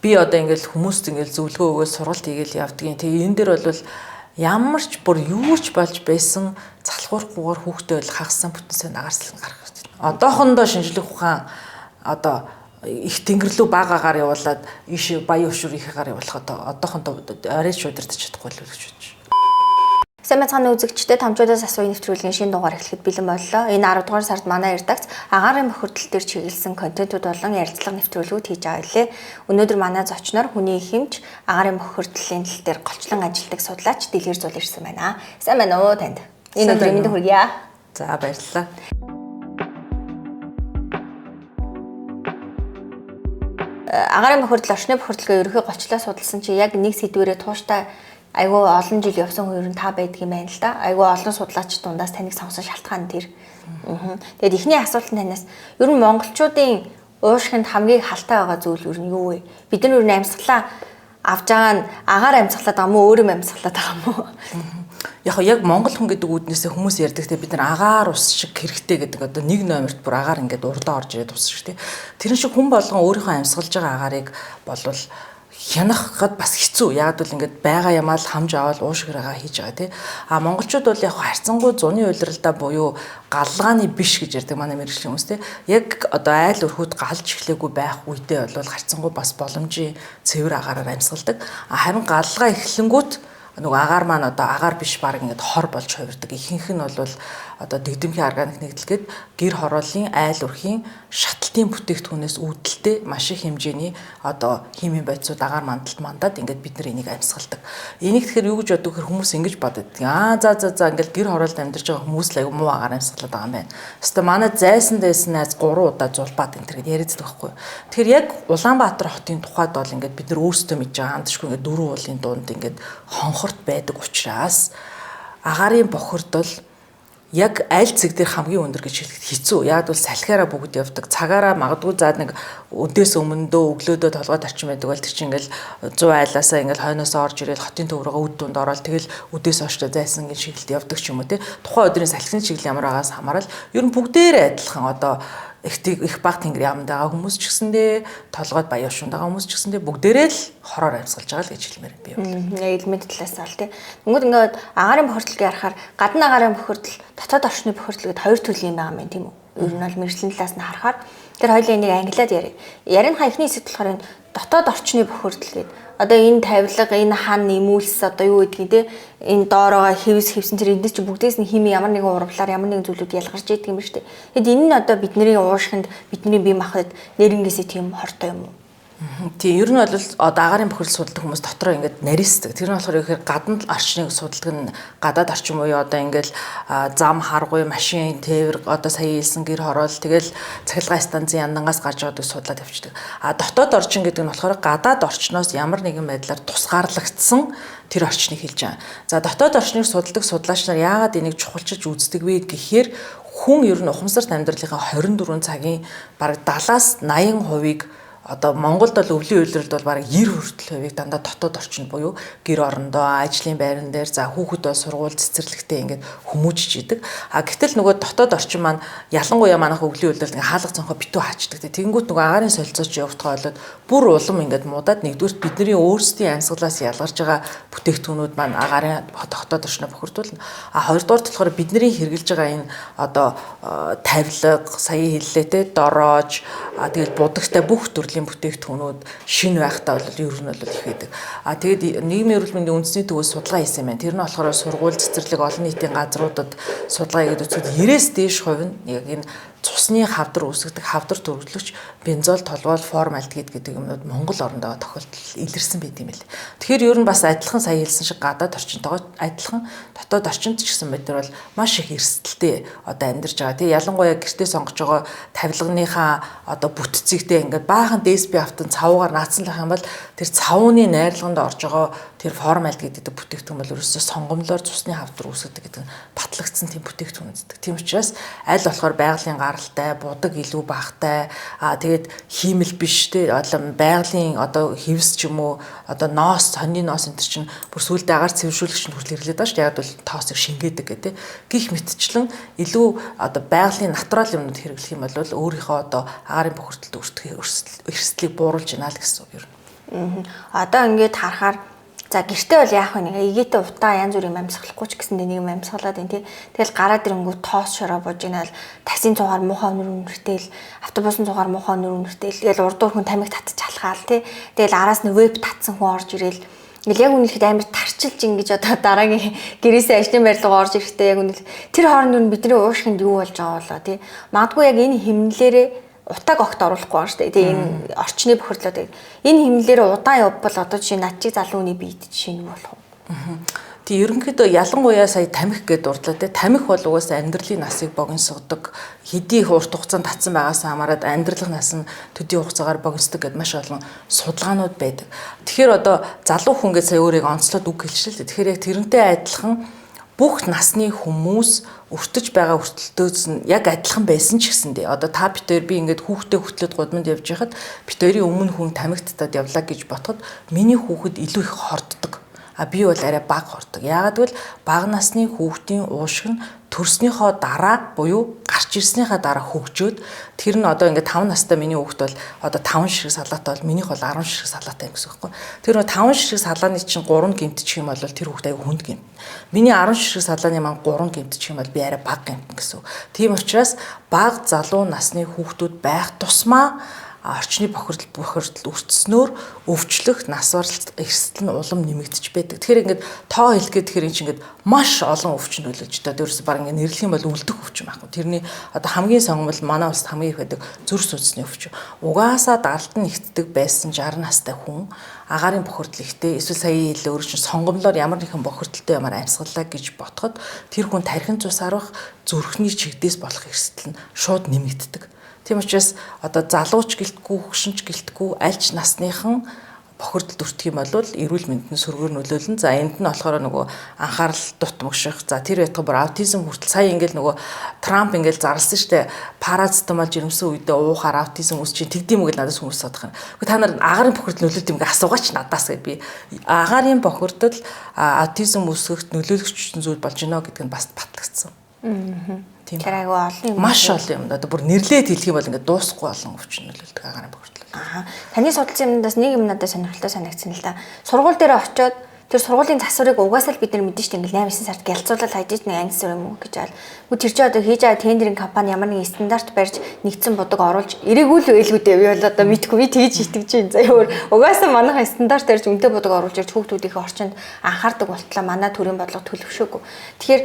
Би одоо ингээл хүмүүст ингээл зөвлөгөө өгөөл сургалт хийгээл явдгийн. Тэгээ энэ дэр бол ямар ч бүр юу ч болж байсан залхуурахгүйгээр хүүхдээ бол хагасан бүтэн сайн агаар салхин гарах хэрэгтэй. Одоохондоо шинжлэх ухаан одоо их тэнгэр лүү бага агаар явуулаад ийш баян хөшүүр их агаар явуулах одоо одоохондоо орой ч удирдах чадахгүй л гэж бодож. Сайн байцгаана үзэгчдээ, томчуудаас асууя нэвтрүүлгийн шинэ дугаар эхлэхэд бэлэн боллоо. Энэ 10 дугаар сард манай редакц агаарын бохирдол дээр чиглэсэн контентууд болон ярилцлага нэвтрүүлгүүд хийж байгаа билээ. Өнөөдөр манай зочноор хүний хэмж агаарын бохирдлын тал дээр голчлон ажилладаг судлаач Дэлгэр Зул ирсэн байна. Сайн байна уу танд? Энэ өдрийн мэндийг хүргье. За, баярлалаа. Агаарын бохирдол, орчны бохирдолгээ ерөнхий голчлоо судалсан чи яг нэг сэдвэрээ тууштай айгүй олон жил явсан хүн ер нь та байдаг юм байна л да. Айгүй олон судлаач дундаас таныг сонгосон шалтгаан тэр. Тэгээд эхний асуулт нь танаас ер нь монголчуудын уушгинд хамгийн халтай байгаа зүйл ер нь юу вэ? Бид нар ер нь амьсгалаа авж байгаа нь агаар амьсгалаад байгаа мó, өөр юм амьсгалаад байгаа мó? Яг Монгол хүн гэдэг үүднээсээ хүмүүс ярьдаг те, бид нар агаар ус шиг хэрэгтэй гэдэг, одоо нэг номерт бүр агаар ингээд урдаа орж ирээд ус шиг те. Тэр шиг хүн болгон өөрийнхөө амьсгалж байгаа агаарыг болвол хянахад бас хэцүү. Яг бол ингээд байгаа ямаа л хамж аваад уушгираагаа хийж байгаа тий. А монголчууд бол яг харьцангуй зуны улиралдаа буюу галгааны биш гэж ярьдаг манай мэргэжлийн хүмүүс тий. Яг одоо айл өрхүүд галж эхлээгүй байх үедээ бол харьцангуй бас боломжийн цэвэр агаараар амьсгалдаг. А харин галгаа эхлэнгүүт нөгөө агаар маань одоо агаар биш, баг ингээд хор болж хувирдаг. Ихэнх нь бол одоо дэгдэмхий органик нэгдэлгээд гэр хорооллын айл өрхийн шаталтын бүтээгдэхүүнээс үүдэлтэй маш их хэмжээний одоо химийн бодисууд агаар мандалд мандаад ингээд бид нар энийг амьсгалдаг. Энийг тэгэхээр юу гэж боддог гэхээр хүмүүс ингэж боддог. Аа за за за ингээд гэр хороолд амьдарч байгаа хүмүүс л аюу муу агаар амьсгалаад байгаа юм байна. Хэвээ манай зайсан дайсан найз 3 удаа зулбаад энэ төр гээд яриад байдаг байхгүй юу. Тэгэхээр яг Улаанбаатар хотын тухайд бол ингээд бид нар өөрсдөө мэдж байгаа андашгүй ингээд дөрвөн уулын дунд ингээд хонхорт байдаг учраас агаарын бохирдол яг аль цэг дээр хамгийн өндөр гэж хэлэхэд хэцүү. Яг бол салхиараа бүгд явдаг. Цагаараа магадгүй заа нэг өдөөс өмнөдөө өглөөдөө толгой тарчин байдаг бол тэр чинь ингээл 100 айлаасаа ингээл хойноосоо орж ирэл хотын төв рүүгээ үд дунд ороод тэгэл өдөөс хойшдоо зайсан гин шигэлд явдаг ч юм уу те. Тухайн өдрийн салхины чиглэл ямар байгаас хамаарал ер нь бүгдээрээ адилхан одоо их баг тэнгэр яамд байгаа хүмүүс ч гэсэндээ толгойд баян шунд байгаа хүмүүс ч гэсэндээ бүгдээрээ л хороор амьсгалж байгаа л гэж хэлмээр би бол. Яг элемент талаас нь бол тий. Тэнгүүд ингээд агаарын бохирдол ярихаар гадна агаарын бохирдол, дотоод орчны бохирдол гэдээ хоёр төрлийн юм байгаа юм байна, тийм үү? Ер нь бол мэргэжлийн талаас нь харахаар тэр хоёулын энийг ангилаад ярив. Ярианыхаа эхний хэсэгт болохоор энэ дотоод орчны бохирдол гэдэг одоо энэ тавилга, энэ хан нэмүүлс одоо юу гэдгийг те, энэ доороо хэвс хэвсэн тэр эндээс чи бүгдээс нь хими ямар нэгэн урвлаар ямар нэгэн зүйлүүд ялгарч идэг юм ба штэ. Тэгэд энэ нь одоо бидний уушгинд, бидний бие махбод нэрнгээсээ тийм хортой юм уу? Тийм, ер нь бол одоо агаарын бохирдол судалдаг хүмүүс дотроо ингээд нарийсдаг. Тэр нь болохоор ихээр гадна орчныг судалдаг нь гадаад орчин буюу одоо ингээд зам, харгуй, машин, тээвэр, одоо сая хэлсэн гэр хороол, тэгэл цахилгаан станцын яндангаас гарч байгааг судлаад явчихдаг. А дотоод орчин гэдэг нь болохоор гадаад орчноос ямар нэгэн байдлаар тусгаарлагдсан тэр орчныг хэлж байгаа. За, дотоод орчныг судалдаг судлаач нар яагаад энийг чухалчилж үздэг вэ гэхээр хүн ер нь ухамсарт амьдралынхаа 24 цагийн бараг 70-аас 80%-ийг одоо Монголд бол өвлийн улиралд бол бараг 90 хүртэл хувийг дандаа дотоод орчинд буюу гэр орондоо, ажлын байран дээр, за хүүхэд бол сургууль цэцэрлэгтээ ингээд хүмүүжиж идэг. А гэтэл нөгөө дотоод орчин маань ялангуяа манайх өвлийн улиралд ингээд хаалга цонхоо битүү хаачдаг. Тэгэнгүүт нөгөө агаарын солилцооч явагдгаа болоод бүр улам ингээд муудаад нэгдүгürt бидний өөрсдийн амьсгалаас ялгарч байгаа бүтээгдэхүүнүүд маань агаарын дотоод орчноо бохирдуулна. А хоёрдугаар болохоор бидний хэрэглэж байгаа энэ одоо тавилга, сая хэллээ те, дороож, тэгэл будагтай бүх төрлийн бүтээгдэхүүнүүд шинэ байхдаа бол ер нь бол их байдаг. А тэгээд нийгмийн эрүүл мэндийн үндэсний төвөөс судалгаа хийсэн юм байна. Тэр нь болохоор сургууль, цэцэрлэг, олон нийтийн газруудад судалгаа хийгээд үзэхэд 90-ээс дээш хувь нь яг энэ цусны хавдар үүсгэдэг хавдар төрөлгч бензол, толвол, формальдегид гэдэг юмнууд Монгол оронд байгаа тохиолдол илэрсэн байт юм билээ. Тэгэхээр ер нь бас адилхан сая хэлсэн шиг гадаад орчинтойгоо адилхан дотоод орчинд ч гэсэн бид нар бол маш их эрсдэлтэй одоо амьдарч байгаа. Тэгээ ялангуяа гэртээ сонгож байгаа тавилганыхаа одоо бүтцийгтэй ингээд баахан ДСП автан цавуугаар наацсан лах юм бол тэр цавууны найрлаганд орж байгаа тэр формальдегид гэдэг бүтээгдэхүүн бол ерөөсөө сонгомлоор цусны хавдар үүсгэдэг гэдэг нь батлагдсан тийм бүтээгдэхүүн үздэг. Тийм учраас аль болохоор байгалийн гаралтай, будаг илүү багтай, аа тэгээд хиймэл биш те, одоо байгалийн одоо хэвс ч юм уу, одоо ноос, сонины ноос энэ чинь бүр сүүлдээ агаар цэвэршүүлэгч нь хүртэл хэрэглээд байгаа шүү дээ. Яг бол тоосыг шингээдэг гэдэг. Гих мэтчлэн илүү одоо байгалийн натурал юмнууд хэрэглэх юм бол өөрийнхөө одоо агаарын бохирдолд өртөх эрсдлийг бууруулж байна л гэсэн үг юм. Одоо ингээд харахаар за гэртээ бол яах вэ, нэг эгээтэй утаа янз бүрийн амьсгалахгүй ч гэсэндээ нэг юм амьсгалаад байна тий. Тэгэл гараад ирэнгүүт тоос шороо бууж инээл, таксийн цугаар муухай өнөр үнэртэл, автобусын цугаар муухай өнөр үнэртэл, тэгэл урдуур хүн тамхи татчих алхаал тий. Тэгэл араас нь веб татсан хүн орж ирээл. Ингээл яг үнэхээр амар тарчилж ингэж одоо дараагийн гэрээсээ ажлын байр руу орж ирэхдээ яг үнэл тэр хооронд нь бидний уушгинд юу болж байгаа болоо тий. Магадгүй яг энэ хэмнэлээрээ утааг огт оруулахгүй байна шүү дээ. Тэгээ энэ орчны бохирдлоо тэгээ энэ хэмнэлээрээ удаан явбал одоо жишээ над чиг залуу хүний биед жишээ нь болох уу? Тэг ерөнхийдөө ялангуяа сая тамхи гэдээ дурдлаа те. Тамхи бол угаасаа амьдралын насыг богиносгодог. Хэдий их урт хугацаанд татсан байгаас хамаарат амьдралын нас нь төдий хугацаагаар богиносдог гэдээ маш олон судалгаанууд байдаг. Тэгэхээр одоо залуу хүн гэж сая өөрийгөө онцлоод үг хэлчихлээ. Тэгэхээр яг тэрнтэй адилхан бүх насны хүмүүс өртөж байгаа өртөлтөөс нь яг адилхан байсан ч гэсэндээ одоо та бид хоёр би ингээд хүүхдээ хөтлөөд гудамд явж байхад бид хоёрын өмнө хүн тамхи татаад явлаа гэж бодоход миний хүүхэд илүү их хорддог. А би бол арай бага хордог. Яагаад гэвэл бага насны хүүхдийн уушиг нь төрснийхөө дараа буюу гарч ирснийхаа дараа хөгжөөд тэр нь одоо ингээд 5 настай миний хүүхд бол одоо 5 ширхэг салаатай бол минийх бол 10 ширхэг салаатай юм гэсэн үг байхгүй. Тэр нөө 5 ширхэг салааны чинь 3 гэмтчих юм бол тэр хүүхд аягүй хүнд гэмтэн. Миний 10 ширхэг салааны маань 3 гэмтчих юм бол би арай бага гэмтэн гэсэн үг. Тийм учраас бага залуу насны хүүхдүүд байх тусмаа орчны бохирдол өртснөөр өвчлөх нас баралт эрсдэл нь улам нэмэгдэж байдаг. Тэгэхээр ингээд тоо хэлэх гээд тэгэхээр эн чинь ингээд маш олон өвчин нөлөөлж та. Дээрээс баг ингээд нэрлэх юм бол үлдэх өвчин байхгүй. Тэрний одоо хамгийн сонгомол манай улсад хамгийн их байдаг зүрх судасны өвчин. Угаасаа даралт нь нэгтдэг байсан 60 настай хүн агаарын бохирдол ихтэй эсвэл сая хэлээ өөр чинь сонгомлоор ямар нэгэн бохирдолтой ямар амьсгалаа гэж ботход тэр хүн тархин цус арвах зүрхний чигдээс болох эрсдэл нь шууд нэмэгддэг. Тийм учраас одоо залууч гэлтгүй, хөгшинч гэлтгүй альч насныхан бохирдолд өртөх юм бол эрүүл мэндэд нь сөргөөр нөлөөлнө. За энд нь болохоор нөгөө анхаарал дутмагших. За тэр байтугай бүр аутизм хүртэл сая ингээл нөгөө Трамп ингээл зарласан штэ. Парацетамол жирэмсэн үедээ уухаар аутизм үүсч чинь тэгдэм үү гэж надаас хүмүүс асуудах юм. Гэхдээ та нар агаарын бохирдол нөлөөлт юм гэ асуугаач надаас гэж би. Агаарын бохирдол аутизм үүсгэхэд нөлөөлөгч зүйл болж гинэ гэдг нь бас батлагдсан. Тийм. Тэр айгүй олон юм. Маш олон юм. Одоо бүр нэрлээд хэлэх юм бол ингээд дуусахгүй олон өвчин нөлөөлдөг агаарын бохирдол. Аа. Таны судалсан юмнаас нэг юм надад сонирхолтой санагдсан л да. Сургууль дээр очиод тэр сургуулийн засварыг угаасаа л бид нар мэдэн штэ ингээл 8 9 сард гялцуулаад хайж нэг анги сур юм уу гэж аал. Гү тэр чинь одоо хийж байгаа тендерийн компани ямар нэгэн стандарт барьж нэгдсэн будаг оруулж ирээгүй л байлгүй дээ. Би бол одоо мэдгүй би тэгж итгэж байна. За өөр угаасаа манайхан стандарт барьж үнэтэй будаг оруулж ирж хүүхдүүдийнхээ орчинд анхаардаг болтлоо манай төрийн бодлого төлөвшөөгүй. Тэгэхээр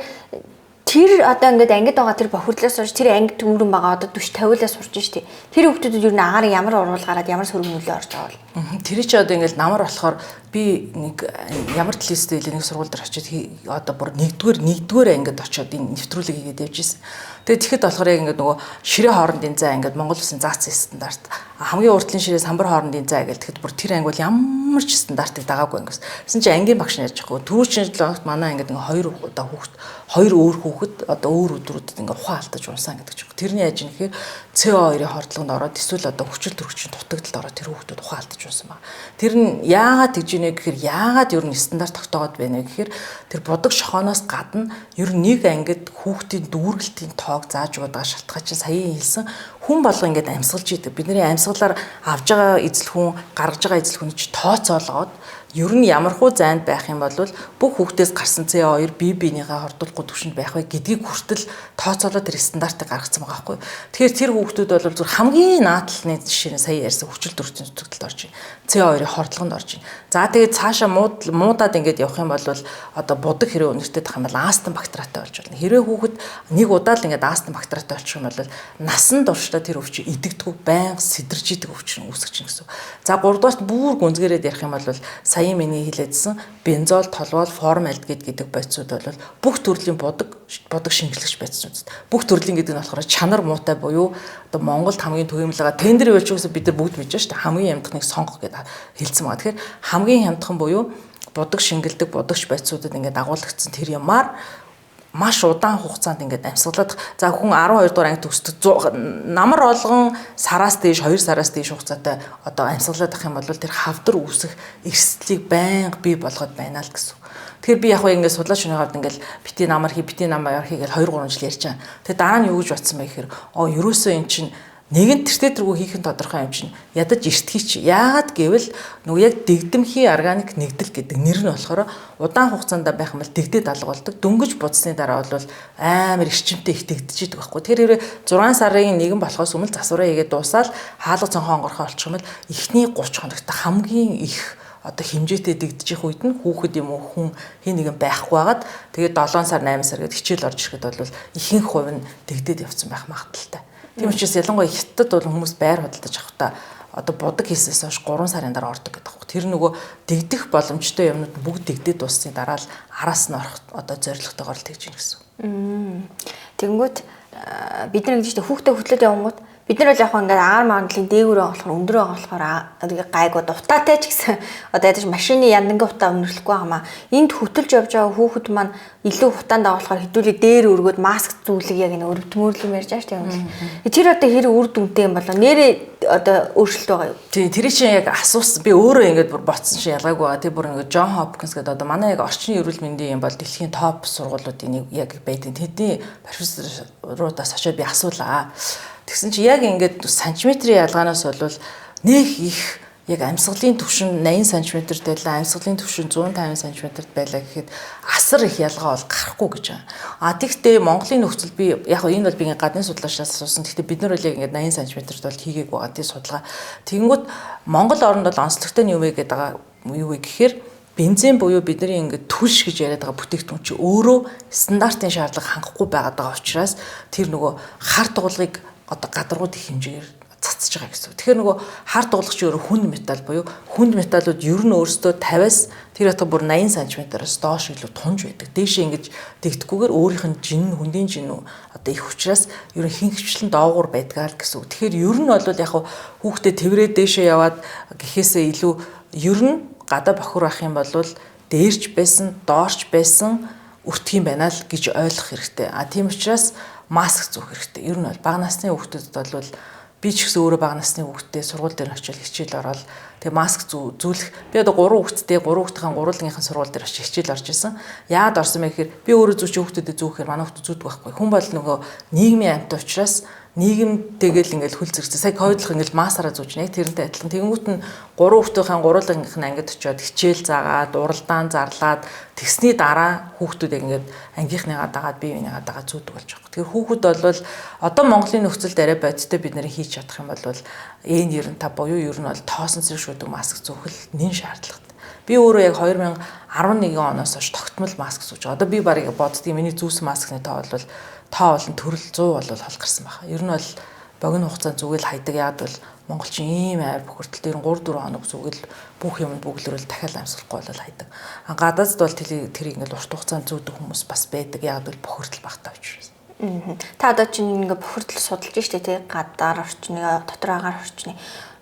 тэр одоо ингээд ангид байгаа тэр бохирдлоос сурч тэр анги дүүрэн байгаа одоо 40 50-аас сурч штэ. Тэр хүүхдүүдэд ер нь агаарын ямар уруул гараад ямар сөрөг нөлөө орж байгаа бол. Тэр чи одоо ингээд намар болохоор би нэг ямар телевизтэй илүү нэг сургууль дээр очиод одоо бүр нэгдүгээр ангид очиод энэ нэвтрүүлэг хийгээд явж исэн. Тэгээд тэгэхэд болохоор яг ингээд нөгөө ширээ хоорондын зай ингээд Монгол улсын заасан стандарт хамгийн уртлын ширээ самбар хоорондын зай гэл тэгэхэд бүр тэр анги бол ямар ч стандартыг дагаагүй ангис. Тэгсэн чинь ангийн багш нь ярьж байгаа. Түрүүчийн 7 хоногт манай ангид ингээд хоёр удаа хүүхэд хоёр өөр хүүхэд одоо өөр өдрүүдэд ингээд ухаан алдаж унсан гэдэг чинь. Тэрний яаж юм гэхээр CO2-ын хордлогонд ороод эсвэл одоо хүчил төрөгчийн дутагдалд ороод тэр хүүхдүүд ухаан алдаж унсан баг. Тэр нь яагаад тэгж ийнэ гэхээр яагаад ер нь стандарт тогтоогод байна вэ гэхээр тэр будаг шохооноос гадна ер нь нэг ангид хүүхдийн дүүргэлтийн тоог зааж өгöd байгаа шалтгаан чинь саяын хэлсэн хүн болго ингээд амьсгалж идэг. Бидний амьсгалаар авж байгаа эзэлхэн, гаргаж байгаа эзэлхүүний чи тооцоолгоод ер нь ямархуу зайд байх юм бол бүх хүүхдээс гарсан CO2 бие биенийгээ хордуулахгүй түвшинд байх вэ гэдгийг хүртэл тооцоолоод тэр стандартыг гаргацсан байгаа байхгүй. Тэгэхээр тэр хүүхдүүд бол зүр хамгийн наадлны жишээ нь сая ярьсан хүчил төрсөн зүтгэлд орж байна. CO2-ын хордлогонд орж байна. За тэгээд цаашаа муудаад ингээд явах юм бол одоо будаг хэрэг өнөртэй тах юм бол астм бактериатай болж болно. Хэрвээ хүүхэд нэг удаа л ингээд астм бактериатай болчих юм бол насан туршдаа тэр өвчин идэгдэггүй байнга сэдэрж идэг өвчин үүсгэж чинь гэсэн. За гуравдугаарт бүр гүнзгээрээд ярих юм бол сая миний хэлээдсэн бензол, толвол, формальдегид гэдэг бодисууд бол бүх төрлийн будаг шингэлэгч бодисууд. Бүх төрлийн гэдэг нь болохоор чанар муутай буюу одоо Монголд хамгийн түгээмэл байгаа тендер явуулж бид нар бүгд мэдэж шүү дээ. Хамгийн хямдхныг сонгох гэдэг хэлсэн байгаа. Тэгэхээр хамгийн хямдхан буюу будаг шингэлдэг будагч бодисуудад ингээд дагуулгдсан тэр юмар маш удаан хугацаанд ингээд амьсгалаад за хүн 12 дугаар анги төгсдөг намар олгон сараас дээш 2 сараас дээш хугацаатай одоо амьсгалаад ах юм бол тэр хавдар үүсэх эрсдлийг байнга бий болгоод байна л гэсэн. Тэгэхээр би яг хөө ингээд судлаач хүний хувьд ингээд бити намар хий бити намар хий гэж 2 3 жил ярьж байгаа. Тэгээ дараа нь юу гэж бодсон бэ гэхээр ерөөсөө эн чинь Нэгэн тэртээ тэргүй хийх нь тодорхой юм чинь ядаж эртхий чи. Яагаад гэвэл нөгөө яг дэгдэмхий органик нэгдэл гэдэг нэр нь болохоор удаан хугацаанд байх юм бол дэгдээд алга болдог. Дөнгөж будсны дараа бол амар эрчимтэй их дэгдэж идэг байхгүй. Тэр хэрэг 6 сарын 1 болохоос өмнө засвараа хийгээд дуусаад хаалга цонхоо онгорхоо олчих юм бол эхний 30 хоногт хамгийн их одоо хэмжээтэй дэгдэж их үед нь хүүхэд юм уу хүн хин нэгэн байхгүй байгаад тэгээд 7 сар 8 сар гээд хичээл орж ирэхэд бол ихэнх хувь нь дэгдээд явцсан байх магадлалтай. Тийм учраас ялангуяа Хятадд бол хүмүүс байр худалдаж авахдаа одоо будаг хийснээс хойш 3 сарын дараа ордог гэдэг байхгүй. Тэр нөгөө дэгдэх боломжтой юмнууд бүгд дэгдээд дууссаны дараа л араас нь орох одоо зорилготойгоор л тэгж ийн гэсэн. Тэгэнгүүт бид нар ингэж хүүхдээ хөтлөөд явангууд бид нар бол яг ингээд агаар магандлын дээгүүр байгаа болохоор өндөр байгаа болохоор гайгүй дутаатай ч гэсэн одоо ядаж машины яндангийн утаа өндөрлөхгүй байгаамаа. Энд хөтөлж явж байгаа хүүхэд маань илүү хутаанд байгаа болохоор хэдүүлээ дээр өргөөд маск зүүлэг яг энэ өрөвдмөрлөм юм ярьж байгаа шүү дээ. Тэр одоо хэр үр дүнтэй юм болоо нэрээ одоо өөрчлөлт байгаа юу? Тийм, тэр чинь яг асуусан. Би өөрөө ингээд бүр ботсон чинь ялгаагүй байгаа. Тэр бүр ингээд Джон Хопкинс гэдэг одоо манай яг орчны эрүүл мэндийн юм бол дэлхийн топ сургуулиудын нэг яг байдаг. Тэдний профессорудаас очиод би асуулаа. Тэгсэн чи яг ингээд сантиметрийн ялгаанаас бол нэх их яг амьсгалын түвшин 80 см-д байлаа, амьсгалын түвшин 150 см-д байлаа гэхэд асар их ялгаа бол гарахгүй гэж байгаа. А тэгтээ Монголын нөхцөл би яг энэ бол би ингээд гадны судлаачдаас асуусан. Тэгтээ бид нар бол яг ингээд 80 см-д бол хийгээг байгаа тий судалгаа. Тэгэнгүүт Монгол оронд бол онцлогтой нь юу вэ гэдэг байгаа юу вэ гэхээр бензин буюу бидний ингээд түлш гэж яриад байгаа бүтээгдэхүүн чи өөрөө стандартын шаардлага хангахгүй байгаад байгаа учраас тэр нөгөө хар дугуулгыг одоо гадаргууд их хэмжээгээр цацж байгаа гэсэн. Тэгэхээр нөгөө хар дугуулгач өөрөө хүнд металл буюу хүнд металлууд ер нь өөрсдөө 50-аас тэр ятга бүр 80 см-аас доош илүү тунж байдаг. Дээшээ ингэж дэгдэхгүйгээр өөрийнх нь жин хүндийн жин одоо их учраас ер нь хинхвчлэн доогуур байдгаа л гэсэн үг. Тэгэхээр ер нь бол яг хүүхдээ тэврээ дээшээ яваад гэхээсээ илүү ер нь гадаа бохор байх юм бол дээрч байсан, доорч байсан өртөх юм байна л гэж ойлгох хэрэгтэй. А тийм учраас маск зүүх хэрэгтэй. Ер нь бол бага насны хүүхдүүдэд бол би ч гэсэн өөрөө бага насны хүүхдтэй сургууль дээр очил хичээл ороод тэгээ маск зүүлэх. Би одоо 3 хүүхэдтэй 3 хүүхдийн гурвуулгийнхын сургууль дээр очиж хичээл орж исэн. Яагаад орсон бэ гэхээр би өөрөө зүүч хүүхдүүдэд зүүхээр манай хүүхдүүд зүүдэг байхгүй. Хүн бол нөгөө нийгмийн амьтан учраас нийгэмтэйгэл ингээл хөл зэрэгцээ. Сая ковидлох ингээл масаараа зүүж нэг тэрнтэй адилхан. Тэгэнгүүт нь 3 хүүхдийн гурвуулгийнх нь ангид очиод хичээл заагаад, уралдаан зарлаад тэгсний дараа хүүхдүүд яг ингээд ангийнхныгаа дагаад бие биенийгаа дагаад зүүдэг болж байгаа. Тэгэхээр хүүхэд бол одоо Монголын нөхцөлд арай бодиттой бид нэр хийж чадах юм бол N95 буюу ер нь бол тоосон зэрэг шүүдэг маск зүүх л нэн шаардлагатай. Би өөрөө яг 2011 оноос хойш тогтмол маск зүүж байгаа. Одоо би барыг боддгийг миний зүүсэн маскны тоо бол тоо болон төрөл 100 бол хол гарсан байна. Ер нь бол богино хугацаанд зүгэл хайдаг. Яад бол монголчин ийм айр бохирдол дээр 3 4 хоног зүгэл бүх юм бүглэрэл дахиад амьсгалахгүй бол хайдаг. А гадаадд бол тэр ингээл урт хугацаанд зүүдэг хүмүүс бас байдаг. Яад бол бохирдол багтаа учраас. Та одоо чинь ингээ бохирдол судалж штэ тий гадаар орчны, дотор агаар орчны.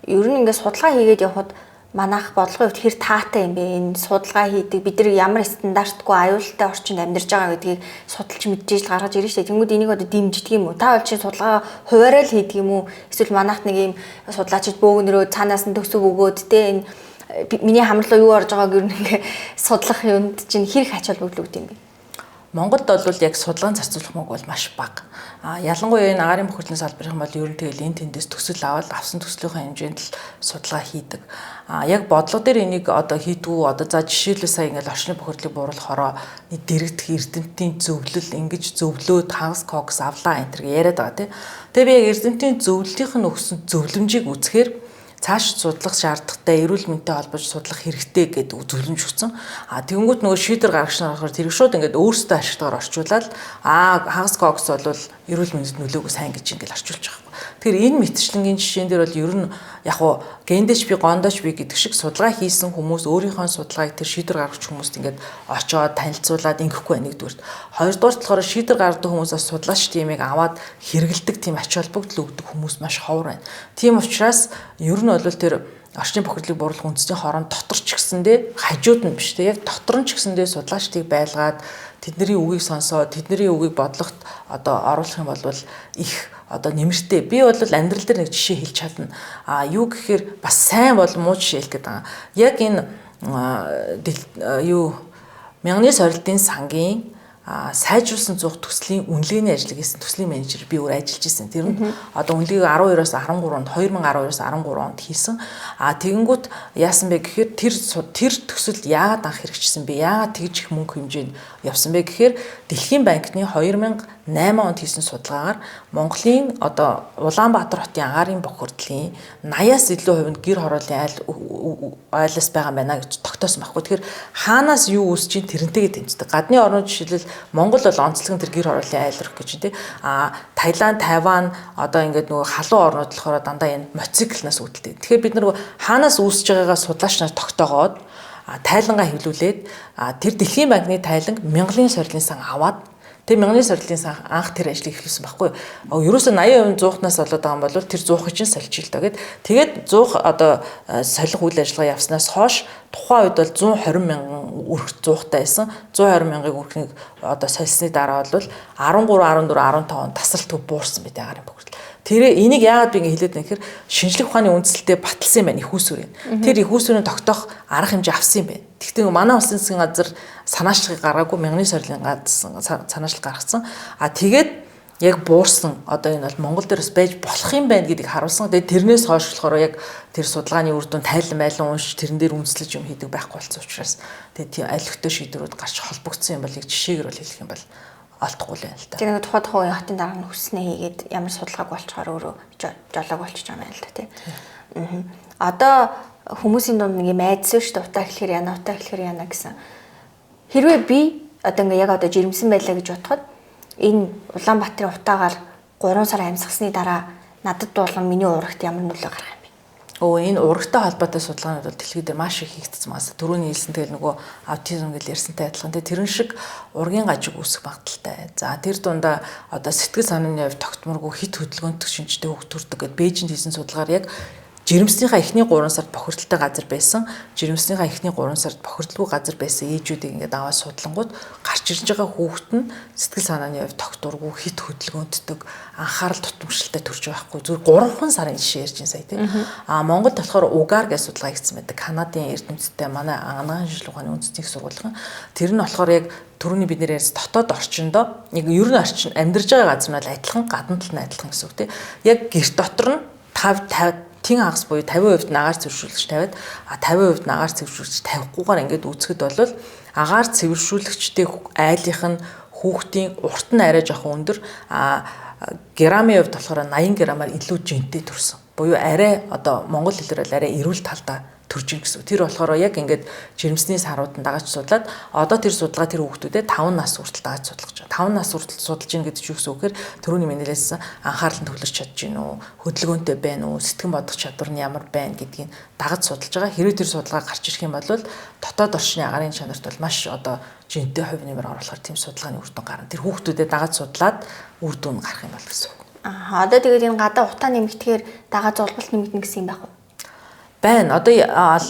Ер нь ингээ судалгаа хийгээд явхад манайх бодлогын хувьд хэр таатай юм бэ? Энэ судалгаа хийдэг бид нар ямар стандартгүй аюултай орчинд амьдарч байгаа гэдгийг судалж мэдээж л гаргаж ирнэ шүү дээ. Тэнгүүд энийг одоо дэмждэг юм уу? Та бол чинь судалгаа хуваараа л хийдэг юм уу? Эсвэл манайх нэг юм судлаачид бөөгнөрөө цаанаас нь төсөв өгөөд те энэ миний хамар руу юу орж байгааг ер нь ингээ судлах юмд чинь хэр их ач холбогдол өгдөг юм бэ? Монголд бол яг судалгаан зарцуулах мөнгө бол маш бага. А ялангуяа энэ агаарын бохирдлын салбарын бол ер нь тэгэл энэ тэндээс төсөл аваад авсан төслийнхаа хэмжээнд л судалгаа хийдэг. А яг бодлого дээр энийг одоо хийдгүү одоо за жишээлбэл сая ингээл орчны бохирдлыг бууруулахороо нэг дэрэгдэх эрдэмтдийн зөвлөл ингэж зөвлөөд хагас кокс авлаа энэ төр яриад байгаа тий. Тэгээ би яг эрдэмтдийн зөвлөлийнх нь өгсөн зөвлөмжийг үзэхээр цааш судлах шаардлагатай эрүүл мэндтэй холбож судлах хэрэгтэй гэдэг зөвлөмж өгсөн. А тэгэнгүүт нөгөө шийдвэр гаргагч нар болохоор тэрэг шууд ингээд өөрсдөө ашигтайгаар орчуулаад хагас кокс бол эрүүл мэндэд нөлөөгөө сайн гэж ингээд орчуулж байгаа юм. Тэгэхээр энэ мэтчлэнгийн жишээн дээр бол ер нь яг уу гендэж би гондоч би гэдэг шиг судалгаа хийсэн хүмүүс өөрийнхөө судалгааг тэр шийдвэр гаргагч хүмүүст ингээд очоод танилцуулаад ингэхгүй байна нэгдүгээрт. Хоёрдугаарт болохоор шийдвэр гаргадаг хүмүүсээс судлаач тиймийг аваад хэрэгэлдэг тийм ач холбогдол өгдөг хүмүүс маш ховор байна. Тийм учраас ер нь бол тэр орчны бохирдлыг бууруулах үндэсний хорон дотор ч гэсэндээ хажууд нь биш те яг дотор нь ч гэсэндээ судлаачдыг байлгаад тэдний үгийг сонсоод тэдний үгийг бодлогот одоо оруулах юм бол их одоо нэмэртэй. Би бол амьдрал дээр нэг жишээ хэлж чадна. А юу гэхээр бас сайн бол муу жишээ хэлэх гээд байгаа. Яг энэ юу мянганы сорилтын сангийн Сайжруулсан зуух төслийн үнэлгээний ажлыг хийсэн төслийн менежер би өөр ажиллаж исэн. Тэр нь одоо үнэлгээг 12-оос 13 онд, 2012-оос 13 онд хийсэн. Тэгэнгүүт яасан бэ гэхээр тэр төсөл яагаад анх хэрэгжсэн бэ? Яагаад тэгж их мөнгө хэмжээнд явсан бэ гэхээр Дэлхийн банкны 2008 онд хийсэн судалгаагаар Монголын одоо Улаанбаатар хотын агаарын бохирдлын 80-аас илүү хувь нь гэр хорооллын айлаас байгаа юм байна гэж тогтоосон байхгүй. Тэгэхээр хаанаас юу үүсэж чинь тэрнтэйгээ тэмцдэг. Гадны орнууд жишээлбэл Монгол бол онцлог нь тэр гэр хорооллын айл рах гэж тий. Таиланд, Тайван одоо ингээд нөгөө халуун орнууд болохоор дандаа энэ мотоциклнаас үүдэлтэй. Тэгэхээр бид нар хаанаас үүсэж байгаагаа судлаач нар тогтоогоод тайлангаа хэвлүүлээд, тэр Дэлхийн банкны тайланг Мянгалын сорилын сан аваад, тэр Мянганы сорилын сан анх тэр ажлыг эхлүүлсэн байхгүй юу. Ерөөсөө 80% зуухнаас болоод байгаа юм бол тэр зуухыг чинь сольчих л доо гэд. Тэгээд зуух одоо солих үйл ажиллагаа явснаас хойш тухайн үед бол 120 мянган өрх зуухтай байсан. 120 мянган өрхнийг одоо сольсны дараа бол 13, 14, 15 он тасралтгүй буурсан байт агаарын бохирдол. Тэр энийг яагаад би ингэ хэлээд байна гэхээр шинжлэх ухааны үндсэлтэд баталсан юм байна их усүрийн. Тэр их усүрийн тогтоох арга хэмжээ авсан юм байна. Гэхдээ манай улсын засгийн газар санаачлагыг гаргаагүй, Мянганы сорилын газар санаачлаг гаргацсан. Тэгээд яг буурсан, одоо энэ бол Монгол дээр бас байж болох юм байна гэдгийг харуулсан. Тэгээд тэрнээс хойш болохоор яг тэр судалгааны үр дүн тайлан майлан уншиж, тэрэн дээр үндэслэж юм хийдэг байхгүй болсон учраас тэгээд тийм аль өгтөө шийдвэрүүд гарч холбогдсон юм бол яг жишээгээр бол хэлэх юм бол олдохгүй л байна л да. Тэр нэг тухайн үеийн хотын дарга нь хүснээ хийгээд ямар судалгааг болчоор өөрөө жолоог болчихж байгаа юм байна л да тий. Одоо хүмүүсийн дунд нэг юм айдсан шүү дээ. Утаа эхлэхээр яана, утаа эхлэхээр яана гэсэн. Хэрвээ би одоо ингээ яг одоо жирэмсэн байлаа гэж бодоход энэ Улаанбаатарын утаагаар 3 сар амьсгалсны дараа надад болон миний урагт ямар нөлөө гарах юм бэ? Энэ урагтай холбоотой судалгаанууд бол дэлхийд дээр маш их хийгдсэн байна. Түрүүний хэлсэн тэгэл нөгөө аутизм гэж ярьсантай адилхан. Тэрэн шиг ургийн гажиг үүсэх магадлалтай. За, тэр дундаа одоо сэтгэл санааны хувьд тогтморгүй, хит хөдөлгөөнтөх шинжтэй хүүхд төрдөг гэд Бээжинд хийсэн судалгаар яг жирэмснийхаа эхний 3 сард бохирдолтой газар байсан, жирэмснийхаа эхний 3 сард бохирдолгүй газар байсан ээжүүдийг ингээд аваад судлангууд гарч ирж байгаа хүүхэд нь сэтгэл санааны хувьд тогтворгүй, хит хөдөлгөөнтдөг, анхаарал тутамшилтай төрж байхгүй. Зүгээр 3 сарын жишээ ярьж байна сая тийм. Монголд болохоор угаар гэж судалгаа хийгдсэн байдаг. Канадын эрдэмтдтэй манай анагаахын шинжилгээ ухааны үндэсний их сургуулийн. Тэр нь болохоор яг түрүүний бид нэр ярьсан дотоод орчиндоо яг ер нь орчин амьдарч байгаа газар нь бол адилхан, гадна тал нь адилхан гэсэн үг тийм. Яг гэрт дотор нь 5 50 тэн хагас буюу 50% нь агаар цэвэршүүлэгч тавиад, 50% нь агаар цэвэршүүлэгч тавихгүйгээр ингээд үүсгэд бол агаар цэвэршүүлэгчтэй айлынх нь хүүхдийн урт нь арай жоохон өндөр, грамын хувьд болохоор 80 грамаар илүү жинтэй төрсөн. Буюу арай одоо монгол хэлээр бол арай эрүүл талдаа төрж ийн гэсэн. Тэр болохоор яг ингээд жирэмсний сарууд нь дагаж судлаад, одоо тэр судалгаа тэр хүүхдүүдэд 5 нас хүртэл дагаж судлах гэж байна. 5 нас хүртэл судалж ийн гэдэг чинь юу гэсэн үг гэхээр түрүүний миний хэлсэн анхаарал нь төвлөрч чадж гин үү, хөдөлгөөнтэй байна уу, сэтгэн бодох чадвар нь ямар байна гэдгийг дагаж судалж байгаа. Хэрвээ тэр судалгаа гарч ирэх юм бол дотоод орчны агаарын чанарт бол маш одоо жинтэй хувь нэмэр оруулахар тийм судалгааны үр дүн гарна. Тэр хүүхдүүдэд дагаж судлаад үр дүн гарах юм бол гэсэн үг. Одоо тэгээд энэ гадаа утаа нэмэгдэхээр дагаа зулбалт нэмэгдэнэ гэсэн юм байх уу? Байна. Одоо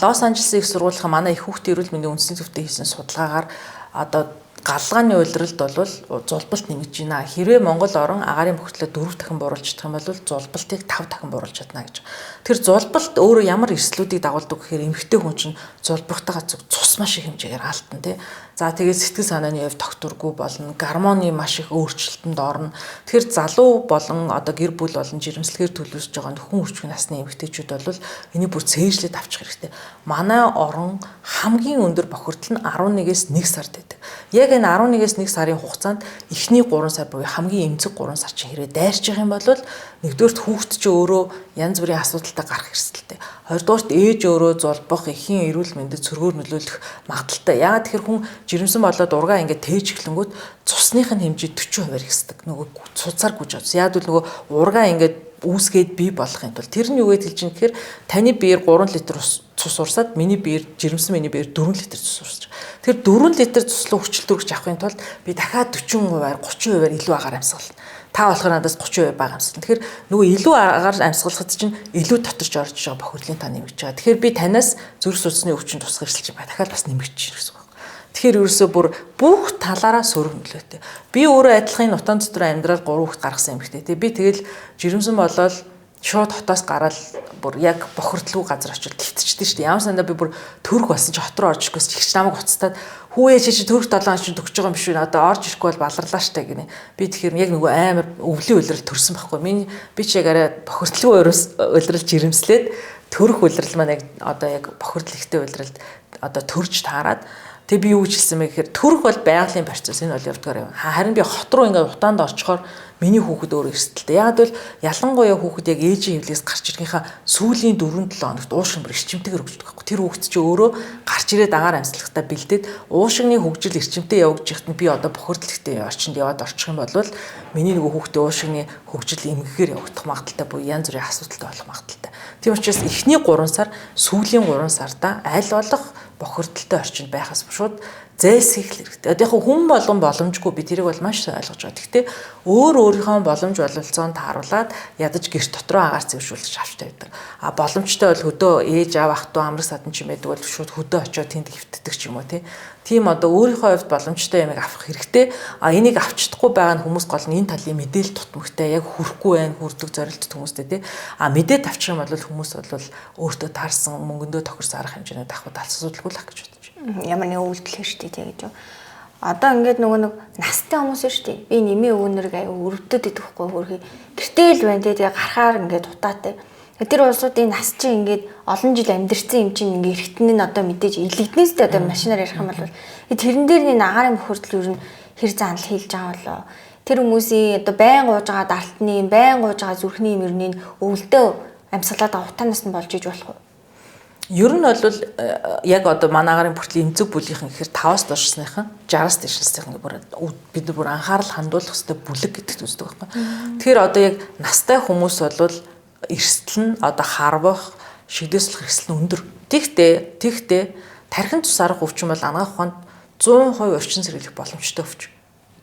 Лос Анжелесын их сургуулийн манай их хүүхдийн эрүүл мэндийн үндэсний төвтэй хийсэн судалгаагаар одоо галгааны улиралд бол зулбалт нэмэгдэж байна. Хэрвээ Монгол орон агаарын бохирдлоо 4 дахин бууруулж чадах юм бол зулбалтыг 5 дахин бууруулж чадна гэж. Тэр зулбалт өөрөө ямар эрсдлүүдийг дагуулдаг гэхээр эмэгтэй хүн чинь зулбрахтайгаа зүг цус маш их хэмжээгээр алдана тий. За, тэгээд сэтгэл санааны хувьд тогтворгүй болно, гормоны маш их өөрчлөлтөнд орно. Тэгэхээр залуу болон одоо гэр бүл болон жирэмслэгээр төлөвлөж байгаа нөхөн үрчгүй насны эмэгтэйчүүд бол энийг бүр цээжлээд авчих хэрэгтэй. Манай орон хамгийн өндөр бохирдол нь 11-ээс 1 сард байдаг. Яг энэ 11-ээс 1 сарын хугацаанд эхний 3 сар буюу хамгийн эмзэг 3 сар чинь хэрвээ дайрч явах юм бол нэгдүгээрт хүүхэд чинь өөрөө янз бүрийн асуудалтай гарах эрсдэлтэй. Хоёрдугаарт ээж өөрөө зулбах, эхийн эрүүл мэндэд сөргөөр нөлөөлөх магадлалтай. Яагаад тэгэхээр хүн жирэмсэн болоод ургаа ингээд тээж эхлэнгүүт цусных нь хэмжээ 40% ихсдэг. Нөгөө цуцаар гүж авсан. Яг л нөгөө ургаа ингээд үүсгээд бий болохын тулд тэр нь юу гэж хэлж ийм гэхээр таны биеэр 3 литр цус урсаад, миний биеэр, жирэмсэн миний биеэр 4 литр цус урсаж байгаа. Тэр 4 литр цуслуу хүчил төрөгч авахын тулд би дахиад 40%-аар 30%-аар илүү агаар амьсгална. Та болохоор надаас 30% бага амьсгална. Тэгэхээр нөгөө илүү агаар амьсгалахад чинь илүү доторч орж байгаа бохирдлын та нэмэгдэж байгаа. Тэгэхээр би танаас зүрх судасны өвчин тусах эрсдэл чинь дахиад бас нэмэгдэж байна гэсэн үг. Тэгэхээр ерөөсөө бүр бүх талаараа сөрөг нөлөөтэй. Би өөрөө адилхан нутаан дотор амьдрал 3 хүүхэд гаргасан эмэгтэй. Тэг би тэгэл жирэмсэн болоод Шууд хотоос гараад бүр яг бохирдлгүй газар очил твтчихдэг шүү дээ. Ямар сандаа би бүр төрөх болсон чи хот руу орж ирэхгүйс чи намайг уцтаад хүүе чи төрөх 7 хоног чинь төгсөж байгаа юм биш үү? Одоо орж ирэхгүй бол баларлаа штэ гинэ. Би тэгэхээр яг нөгөө амар өвлийн улирал төрсөн байхгүй. Миний би чи яг арай бохирдлгүй улирал жирэмслээд төрөх улирал маань яг одоо яг бохирдол ихтэй улиралд одоо төрж таарад. Тэгээ би юу гэж хэлсэн бэ гэхээр төрөх бол байгалийн процесс, энэ бол явдгаар юм. Харин би хот руу ингээд утаанд орчхоор миний хүүхэд өөрөө эрсдэлтэй. Яг бол ялангуяа хүүхэд яг ээжийн хөвлөөс гарч ирэхийнхаа сүүлийн 4-7 хоногт уушгин бүр эрчимтэйгээр хөгждөг байхгүй. Тэр хүүхэд чи өөрөө гарч ирээд агаар амьсгалахтаа бэлдээд уушгины хөгжил эрчимтэй явагдаж нь би одоо бохирдол ихтэй орчинд яваад орчих юм бол миний нөгөө хүүхдийн уушгины хөгжил эмгэгээр явагдах магадaltaй буюу янз бүрийн асуудалтай болох магадaltaй. Тийм учраас эхний 3 сар, сүүлийн 3 сарда аль болох бохирдолтой орчинд байхаас шууд зайлсхийх хэрэгтэй. Одоо яг хүн болгон боломжгүй, би тэрийг бол маш сайн ойлгож байгаа. Гэхдээ өөр өөрийнхөө боломж бололцоонд тааруулаад ядаж гэрт дотроо агаар цэвэршүүлж авч тавьдаг. А боломжтой бол хөдөө ээж аав ах トゥ амраг садан ч юм байдаг бол шууд хөдөө очиод тэнд хэвтдэг ч юм уу тий. Тийм одоо өөрийнхөө хувьд боломжтой юмыг авах хэрэгтэй. А энийг авч чадахгүй байгаа нь хүмүүс гол нь энэ талын мэдээлэл тутмагтай яг хүрхгүй байх, хүрдэг зорилттой хүмүүстэй тий. А мэдээд авчих юм бол хүмүүс бол өөртөө таарсан мөнгөндөө тохирсон арга хэмжээнүүд авах асуудалгүй л ах гэж бодож байна. Ямар нэг үйлдэл хэрэгтэй тий гэж юу. Одоо ингээд нөгөө нэг настай хүмүүс шүү дээ. Би нэмийн өвгөнөрийг аюу өрөвдөд идэх хгүй хөрхи. Гэртээ л байна тий. Тэгээ гарахаар ингээд утаатай. Тэр улсуудын нас чинь ингээд олон жил амьдэрсэн юм чинь ингээд эргэтэн нь одоо мэдээж илэгдэнэстэй одоо машинаар ярих юм бол тэрэн дээр нэг агаарын бохирдол ер нь хэр занал хийлж байгаа болоо. Тэр хүмүүсийн одоо байн гууж байгаа дартны, байн гууж байгаа зүрхний юм ер нь өвөлдөө амьсгалаад байгаа утаанаас нь болж иж болох уу? Ер нь бол яг одоо манай агарын бүртлийн эмзэг бүлийнхэн гэхээр 5-аас доош насныхан, 60-аас дээш насныхан бүр бид нар бүр анхаарал хандуулах хэрэгтэй бүлэг гэдэгт үздэг байхгүй. Тэгэхээр одоо яг настай хүмүүс бол эрсдэл нь одоо харвах, шигдээслэх эрсдэл нь өндөр. Тэгтээ тархин тус арга өвчин бол анагаах ухаанд 100% орчин сэргийлэх боломжтой өвчин.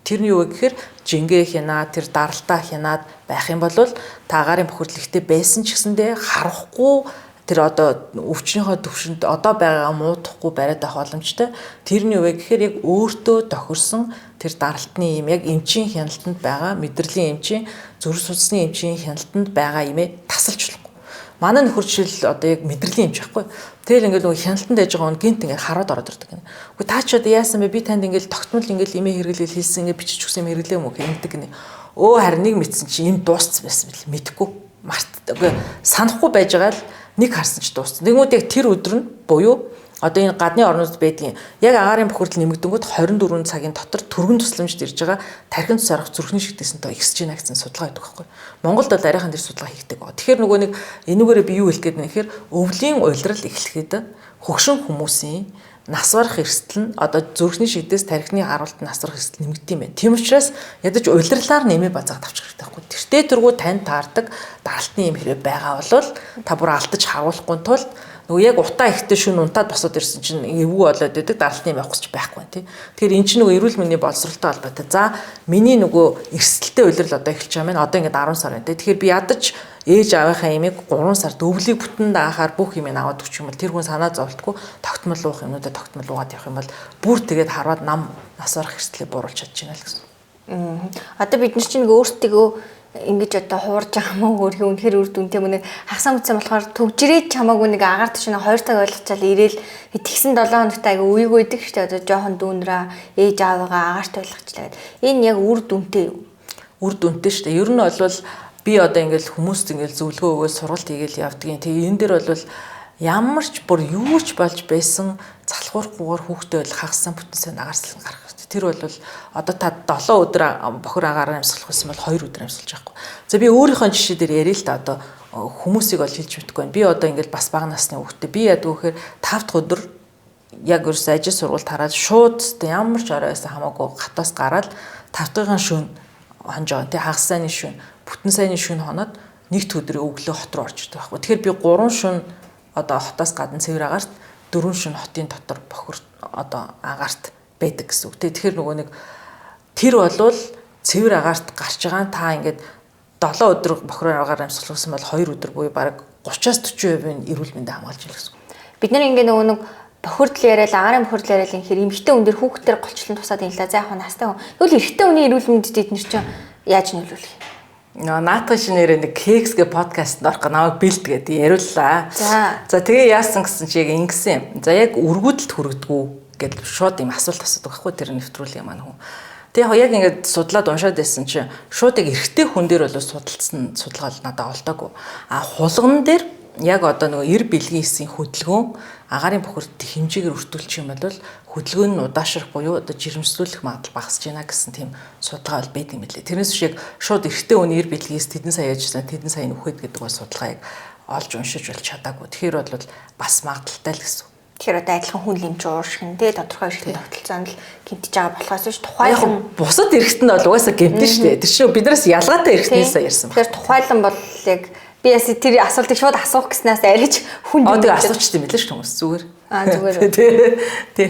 Тэрний юу вэ гэхээр жингээ хянаа, тэр даралтаа хянаад байх юм бол та агаарын бохирдол ихтэй байсан ч гэсэндээ харахгүй тэр одоо өвчнийхөө төвшөнд одоо байгаа муудахгүй бариад авах боломжтой. Тэрний юу вэ гэхээр яг өөртөө тохирсон тэр даралтны юм яг эмчийн хяналтанд байгаа, мэдрэлийн эмчийн, зүрх судасны эмчийн хяналтанд байгаа юмээ тасалж болохгүй. Манай нөхөр жишээл одоо яг мэдрэлийн эмч байхгүй. Тэгэл ингээл нөгөө хяналтанд байж байгаа хүн гинт ингээд хараад ороод ирдэг гэнэ. Үгүй та ч одоо яасан бэ? Би танд ингээл тогтмол ингээл эмээ хэрэглээл хэлсэн, ингээд бичиж өгсөн юм хэрэглээ юм уу гэх ингэдэг гэнэ. Өө харин нэг мэдсэн чи юм дууссан байсан бэл мэдэхгүй. Март үгүй санахгүй байж байгаа л нэг харсан ч дууссан. Тэгмүүд яг тэр өдөр нь буюу одоо энэ гадны орнууд байдгийн яг агаарын бохирдол нэмэгдэнгүүт 24 цагийн дотор түргэн тусламжид ирж байгаа тархин тус арга зүрхний шигдээсэн тоо ихсэж байна гэсэн судалгаа байдаг байхгүй. Монголд бол арайхан тэр судалгаа хийгдэг. Тэгэхээр нөгөө нэг энүүгээрээ би юу хэлэх гээд байна гэхээр өвлийн улирал эхлэхэд хөгшин хүмүүсийн нас барах эрсдэл нь одоо зүрхний шигдээс тархины харуулт нас барах эрсдэл нэмэгддэг юм байна. Тийм учраас ядаж улирлаар нэмээ базаад авчих хэрэгтэй байхгүй. Тэртээ тэргүй танд таардаг даралтны юм хэрэг байгаа бол та бүр алдаж харуулахгүй тулд нөгөө яг утаа ихтэй шүн унтаад босоод ирсэн чинь эвгүй болоод байдаг даралтны юм явах гэж байхгүй тий. Тэгэхээр эн чинь нөгөө эрүүл мэндийн боловсролтой холбоотой. За миний нөгөө эрсдэлтэй улирал одоо эхэлж байгаа юм. Одоо ингээд 10 сар байна тий. Тэгэхээр би ядаж ээж аавынхаа имийг 3 сард өвлийг бүтэн даахаар бүх юм аваад өгчих юм бол тэр хүн санаа зовлтгүй тогтмол уух юмнуудаа тогтмол уугаад явах юм бол бүр тэгээд харваад нам нас барах эрсдлээ бууруулж чадчихна л гэсэн. Одоо бид нар чинь өөртөө ингэж одоо хуурж байгаа мó өөрхий үнэхээр үр дүнтэй мөн хагасаа мүцэн болохоор төгжрээд чамаагүй нэг агаар тушин 2 цаг ойлгочаал ирээл тэгсэн 7 хоногт айгу үеиг үйдэг штэ одоо жоохон дүүнраа ээж аавыгаа агаарт ойлгочлаа гэд. Энэ яг үр дүнтэй юу? Үр дүнтэй штэ. Ер нь бол би одоо ингээл хүмүүст ингээл зөвлөгөө өгөөл сургалт хийгээл явдгийн. Тэгээ энэ дээр бол ямар ч бүр юу ч болж байсан залхуурахгүйгээр хүүхдээ бол хагасан бүтэн сайн агаар сэлэн гарах хэрэгтэй. Тэр бол одоо та 7 өдөр бохор агаараар амьсгалах байсан бол 2 өдөр амьсгалж байхгүй. За би өөрийнхөө жишээ дээр яриа л та одоо хүмүүсийг бол хэлж мэдэхгүй байна. Би одоо ингээл бас бага насны хүүхдээ би ядгүй гэхээр 5 дахь өдөр яг ерөөсөө ажил сургуульд хараад шууд ямар ч орой байсан хамаагүй хатаас гараад 5 дахьын шөнө хонж байгаа. Тэ хагас сайнны шөнө, бүтэн сайнны шөнө хоноод нэгд өдрийн өглөө хот руу орж ирдэг байхгүй. Тэгэхээр би 3 шөнө одоо хотоос гадна цэвэр агаарт 4 шөнө хотын дотор бохир одоо агаарт байдаг гэсэн үг. Тэгэхээр нөгөө нэг тэр болвол цэвэр агаарт гарч байгаа та ингээд 7 өдөр бохир агаар амьсгалсан бол 2 өдөр буюу бараг 30-аас 40% нь эрүүл мэндэ хамгаалж байна гэсэн үг. Бид нар ингээд нөгөө нэг бохирдол яриад, агаарын бохирдол яриад инхээр эмэгтэй хүн дээр хүүхдээр голчлон тусаад юм л да. За яг настай хүн. Тэгвэл эрэгтэй хүний эрүүл мэндэд эднэр чинь яаж нөлөөлөх юм? Наатах шинээрээ нэг Кекс гэ подкастт орох намайг бэлд гэдэг яриуллаа. За тэгээ яасан гэсэн чи яг ингэсэн юм. За яг өргөдөлт хүргэдэггүй гэдэл шууд юм асуулт асуудаг байхгүй тэр нэвтрүүлгийн маань хүн. Тэгээ яг ингээд судлаад уншаад байсан чинь шууд яг эрэгтэй хүн дээр бол судалсан судалгаа надад олдоогүй. А хулган дээр яг одоо нөгөө эр бэлгийн эсийн хөдөлгөөн агаарын бохирдол хэмжээгээр өртүүлчих юм бол хөдөлгөөн нь удаашрах буюу одоо жирэмслүүлэх магадлал багасж байна гэсэн тийм судалгаа бол байд юм билээ. Тэрнээс биш яг шууд эрэгтэй хүний эр бэлгээс тэдэн сая яжсан тэдэн сая нөхөд гэдэг бол судалгаа яг олж уншиж бол чадаагүй. Тэгэхээр бол бас магадлалтай л гэсэн. Тэгэхээр одоо адилхан хүн лимч ууршигн тий тодорхой эрхтэн тогтолцоонд л гэмтэж байгаа болохоос биш тухайлан бусад эрхтэн бол угаасаа гэмтэн шүү дээ. Тэр чинь биднээс ялгаатай эрхтнээс ярьсан байна. Тэгэхээр тухайлан бол яг би яс тэр асуултыг шууд асуух гэснээс арайч хүн юм. Тэгээ асуучт юм билээ шүү хүмүүс зүгээр. Аа зүгээр. Тий.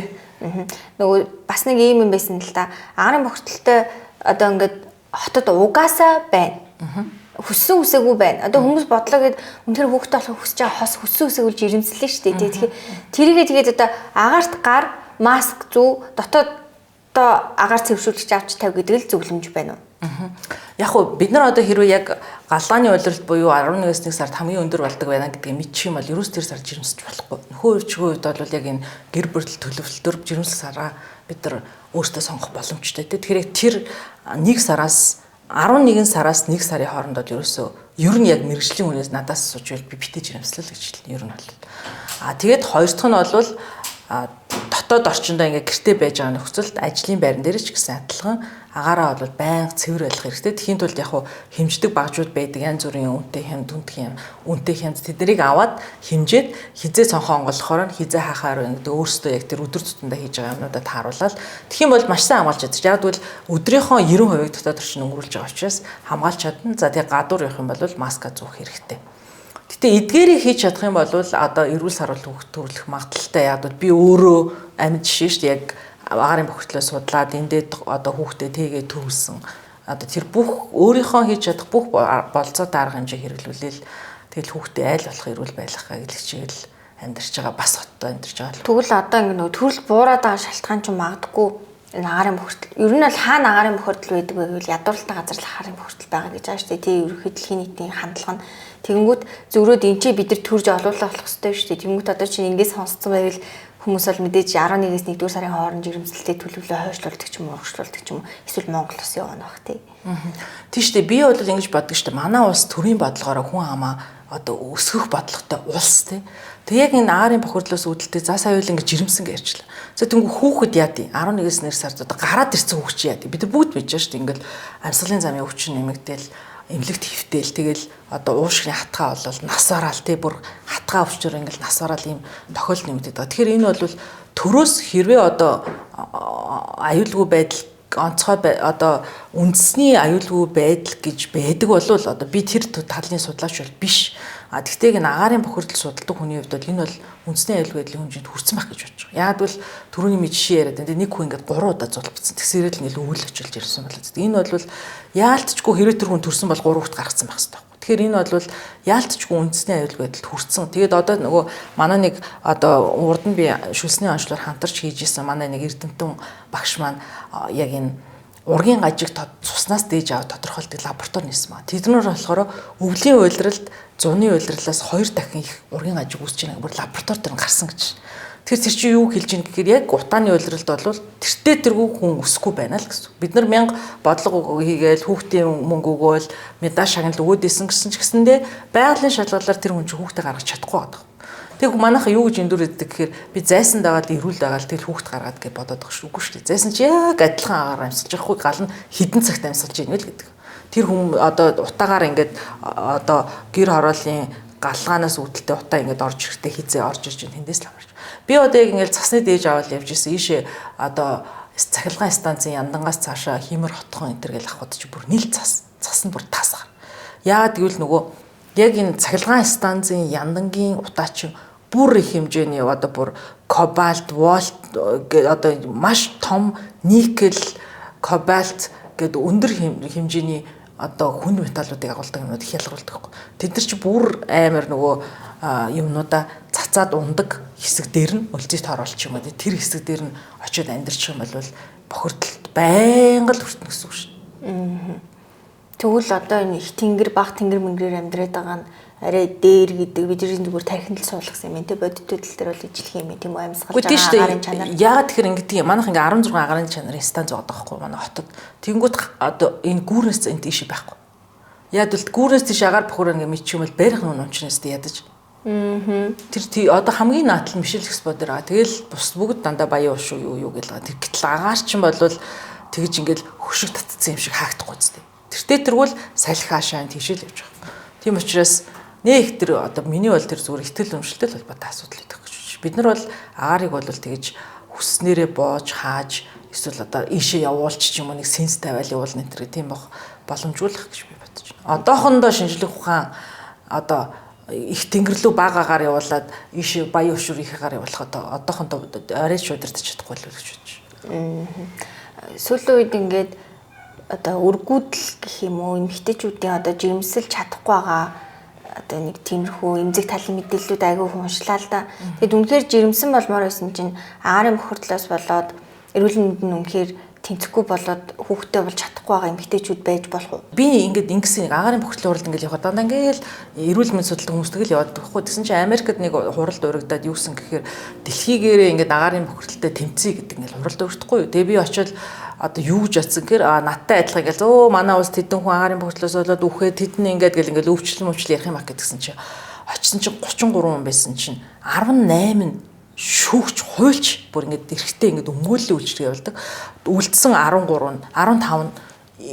Нөгөө бас нэг ийм юм байсан л да. Агаарын бохирдолтой одоо ингээд хотод угаасаа байна. Хүссэн үсээгүй байна. Одоо хүмүүс бодлоо гэд үнэхээр хүүхдээ болохыг хүсэж байгаа хос хүссэн үсээгүй жирэмслээ шүү дээ. Тэгэхээр тэрийгээ тэгээд одоо агаарт гар маск зүү дотоод одоо агаар цэвэршүүлэгч авч тавь гэдэг л зөвлөмж байна уу? Яг хөө бид нар одоо хэрвээ яг галааны улиралд буюу 11-ээс 1 сард хамгийн өндөр болдог байна гэдгийг мэдчих юм бол ерөөс тэр сар жирэмсэж болохгүй. Нөхөө өвчгөө үед бол яг энэ гэр бүл төлөвлөлтөөр жирэмслэх сараа бид нар өөртөө сонгох боломжтой. Тэгэхээр тэр 1 сараас 11 сараас 1 сарын хооронд бол ерөөсөө ер нь яг мэрэгжлийн хүнээс надаас асууж байл би битэж жирэмслэл гэж хэлнэ ер нь бол. А тэгээд хоёр дахь нь бол дотоод орчиндөө ингээ гэрте байж байгаа нөхцөлд ажлын байран дээр ч гэсэн адилхан агаараа бол байнга цэвэр байх хэрэгтэй. Тэхийн тулд яг хуу хэмждэг багжууд байдаг янз бүрийн үнэтэй хямд, дүнтэх юм, үнэтэй хямд тэднийг аваад хэмжээд хизээ цонхоо онгойлгохоор нь хизээ хахаар байна гэдэг өөрсдөө яг тэр өдөр тутамдаа хийж байгаа юмнуудаа тааруулаад тэгэх юм бол маш сайн хамгаалж чадчих. Яг тэгвэл өдрийнхөө 90% дотоод орчин өнгөрүүлж байгаа учраас хамгаалж чадна. За тэгээ гадуур явах юм бол маска зүүх хэрэгтэй. Гэтэ эдгээрийг хийж чадах юм бол одоо эрүүл саруул хүүхд төрөлх магадлалтай. Яг бол би өөрөө амьд жишээ шүү дээ. Яг агаарын бохирдлоо судлаад эндээ одоо хүүхдээ тэгээ төрүүлсэн. Одоо тэр бүх өөрийнхөө хийж чадах бүх болцоо дарга хэмжээ хэрэглүүлээл тэгэл хүүхдээ айл болох эрүүл байлгах гэж хичээл амьдарч байгаа бас хоттой амьдарч байгаа. Тэгвэл одоо ингэ нөгөө төрөл буураад байгаа шалтгаан ч магадгүй энэ агаарын бохирдол. Ер нь бол хаана агаарын бохирдол байдаг вэ гэвэл ядуурлалтай газар л агаарын бохирдол байгаа гэж байгаа шүү дээ. Тий ерөнхий дэлхийн нийтийн хандлага нь тэгэнгүүт зөрөөд энэ ч бид нар төрж олуулаа болох ёстой шүү дээ. Тэгэнгүүт одоо чинь ингэ сонсцсон байвал хүмүүс бол мэдээж 11-ээс 1-р сарын хооронд жирэмслэлтэй төлөвлөө хойшлуулдаг ч юм уу, урагшлуулдаг ч юм уу, эсвэл Монгол улс явна бах тий. Тийм шүү дээ. Би бол ингэж боддог шүү дээ. Манай улс төрийн бодлогоороо хүн амаа одоо өсгөх бодлоготой улс тий. Тэг яг энэ агаарын бохирдлоос үүдэлтэй за сая үйл ингэж жирэмсэн гэж ярьчлаа. За тэнгүү хүүхэд яа дий 11-ээс 1 сард одоо гараад ирсэн хүүхд чи яа дий. Бид нар бүгд мэдэж шүү дээ. Ингээл амьсгалын замын өвчин нэмэгдээл эмнэлэгт хөвтэйл тэгэл одоо уушгины хатгаа болол нас бараал тий бүр хатгаа өвчөр ингээл нас бараал ийм тохиолдол нэмэгдээд байгаа. Тэгэхээр энэ бол төрөөс хэрвээ одоо аюулгүй байдал онцгой одоо үндэсний аюулгүй байдал гэж байдаг бол одоо би тэр талын судлаач бол биш. А тэгтээ энэ агаарын бохирдол судалдаг хүний хувьд бол энэ бол үндэсний аюулгүй байдлын хэмжээнд хүрсэн байх гэж бодож байгаа. Яг бол түрүүний ми жишээ яриад байна. Нэг хүн ингээд 3 удаа зулбцсан. Тэгсэрэл ингээл өвөл очилж ирсэн болоо. Энэ бол яалтчгүй хэрэг тэр хүн төрсэн бол 3 хүүхэд гаргацсан байх хэрэгтэй. Тэгэхээр энэ бол яалтчгүй үндэсний аюулгүй байдалд хүрсэн. Тэгээд одоо нөгөө манай нэг одоо урд нь би шүлсний онцлоор хамтарч хийж исэн манай нэг эрдэмтэн багш маань яг энэ ургийн гажиг цуснаас дээж аваад тодорхойлдог лаборатори нээсэн ба. Тэднэр болохоор өвлийн улиралд зуны улирлаас 2 дахин их ургийн гажиг үүсэж байна. Бүр лаборатори дээр гарсан гэж. Тэгэхээр тэр чинь юу хэлж ийн гэхээр яг утааны улиралд бол тэртээ тэргүй хүн өсөхгүй байна л гэсэн. Бид нар мянга бодлого хийгээл хүүхдийн мөнгө өгөөл медаль шагнал өгөөд исэн гэсэн ч гэсэндээ байгалийн шалгалаар тэр хүн чинь хүүхдээ гаргаж чадахгүй байгаа. Тэг манайха юу гэж эндүр өгдөг гэхээр би зайсан дагаад эрүүл дагаад тэгэл хүүхд гаргаад гэж бодоод байгаа шүү. Үгүй шүү дээ. Зайсан чи яг адилхан агаар амьсгалж байхгүй гал нь хідэн цагт амьсгалж ийн вэ гэдэг. Тэр хүн одоо утаагаар ингээд одоо гэр хорооллын галгаанаас үүдэлтэй утаа ингээд орж ирэхдээ хизээ орж ирж байна тэндээс л хамаарч. Би одоо яг ингээд цасны дээж аваад явж исэн. Ийшээ одоо цахилгаан станцын яндангаас цаашаа хиймэр хотхон энэ төр гэл авахд чи бүр нийл цас. Цас нь бүр тас гар. Яагаад гэвэл нөгөө яг энэ цахилгаан станцын яндангийн утаа чи бүр их хэмжээний одоо бүр кобальт, вольт одоо маш том никель, кобальт гэд өндөр хэмжээний одоо хүнд металлуудыг агуулдаг юмнууд их ялгаруулдаг байхгүй. Тэд нар чи бүр амар нөгөө юмнуудаа цацаад ундаг хэсэг дээр нь үлзийт оруулчих юм уу. Тэр хэсэг дээр нь очиод амьдарчих юм бол бохирдолд байнга л хүртэнэ гэсэн үг шүү. Тэгвэл одоо энэ их тэнгэр, бага тэнгэр мэнгэрээр амьдраад байгаа нь арай дээр гэдэг бидний зүгээр тархинд л суулгасан юм те, бодит төдөл дээр бол ижлэх юм тийм үү, амьсгалж байгаа агаарын чанар. Яагаад тэгэхээр ингэдэг юм? Манайх ингээ 16 агаарын чанарын станц байгаа байхгүй манай хотод. Тэнгүүт одоо энэ гүүрнээс энэ тийш байхгүй. Яг л гүүрнээс тийш агаар бохор ингээ мэдчих юм бол барих нүн унчнаас ядаж. Тэр одоо хамгийн наатал нь Мишель Экспо дээр байгаа. Тэгэл бус бүгд дандаа баян уушуу юу юу гэл байгаа. Тэр гэтэл агаар чинь болвол тэгж ингээл хөшиг татцсан юм шиг хаагдахгүй зү. Тэртээ тэргүүл салхи хаашаа тийшэл явж байгаа. Тийм учраас нэг тэр одоо миний бол тэр зүгээр итгэл үнэмшилтэй л холбоотой асуудал байдаг гэж байна. Бид нар бол агаарыг бол тэгж хүснээрээ боож хааж эсвэл одоо ийшээ явуулч ч юм уу нэг сенс тавиал явуулна энэ төр тийм бох боломжгүй л гэж би бодож байна. Одоохондоо шинжлэх ухаан одоо их тэнгэр лүү бага агаар явуулаад ийшээ баян өшөр их агаар явуулах одоо одоохондоо арай ч удирдах чадахгүй л гэж бодож байна. Сүүлийн үед ингээд одоо өргүүдэл гэх юм уу эмэгтэйчүүдийн одоо жирэмсэл чадахгүй байгаа одоо нэг тиймэрхүү эмзэг талын мэдээллүүд айгүй уншлаа л да. Тэгэд үнэхээр жирэмсэн болмоор байсан чинь агаарын бохирдлоос болоод эрүүл мэнд нь үнэхээр тэнцэхгүй болоод хүүхдтэй болж чадахгүй байгаа эмэгтэйчүүд байж болох уу? Би ингээд ингэсэн нэг агаарын бохирдлын хуралд ингээд явхад дандаа ингээд эрүүл мэнд судалдаг хүмүүс тэгэл яваад байхгүй. Тэгсэн чинь Америкт нэг хуралд урагдаад юусэн гэхээр дэлхийгээрээ ингээд агаарын бохирдолтой тэмцэе гэдэг ингээд хуралд урагдахгүй юу. Тэгээ би очиод одоо юу гэж бодсон гэхээр надтай адилхан ингээл өө манай улс тэдэн хүн агаарын бохирдлоос болоод үхээ тэдэн ингээд гэл ингээл өвчлөл мөвчлөл ярих юм ах гэдгсэн чинь очисон чинь 33 хүн байсан чинь 18 нь шүүгч хуульч бүр ингээд эргэтэй ингээд өмгөөллийн үйлчлэг явуулдаг. Үлдсэн 13 нь 15 нь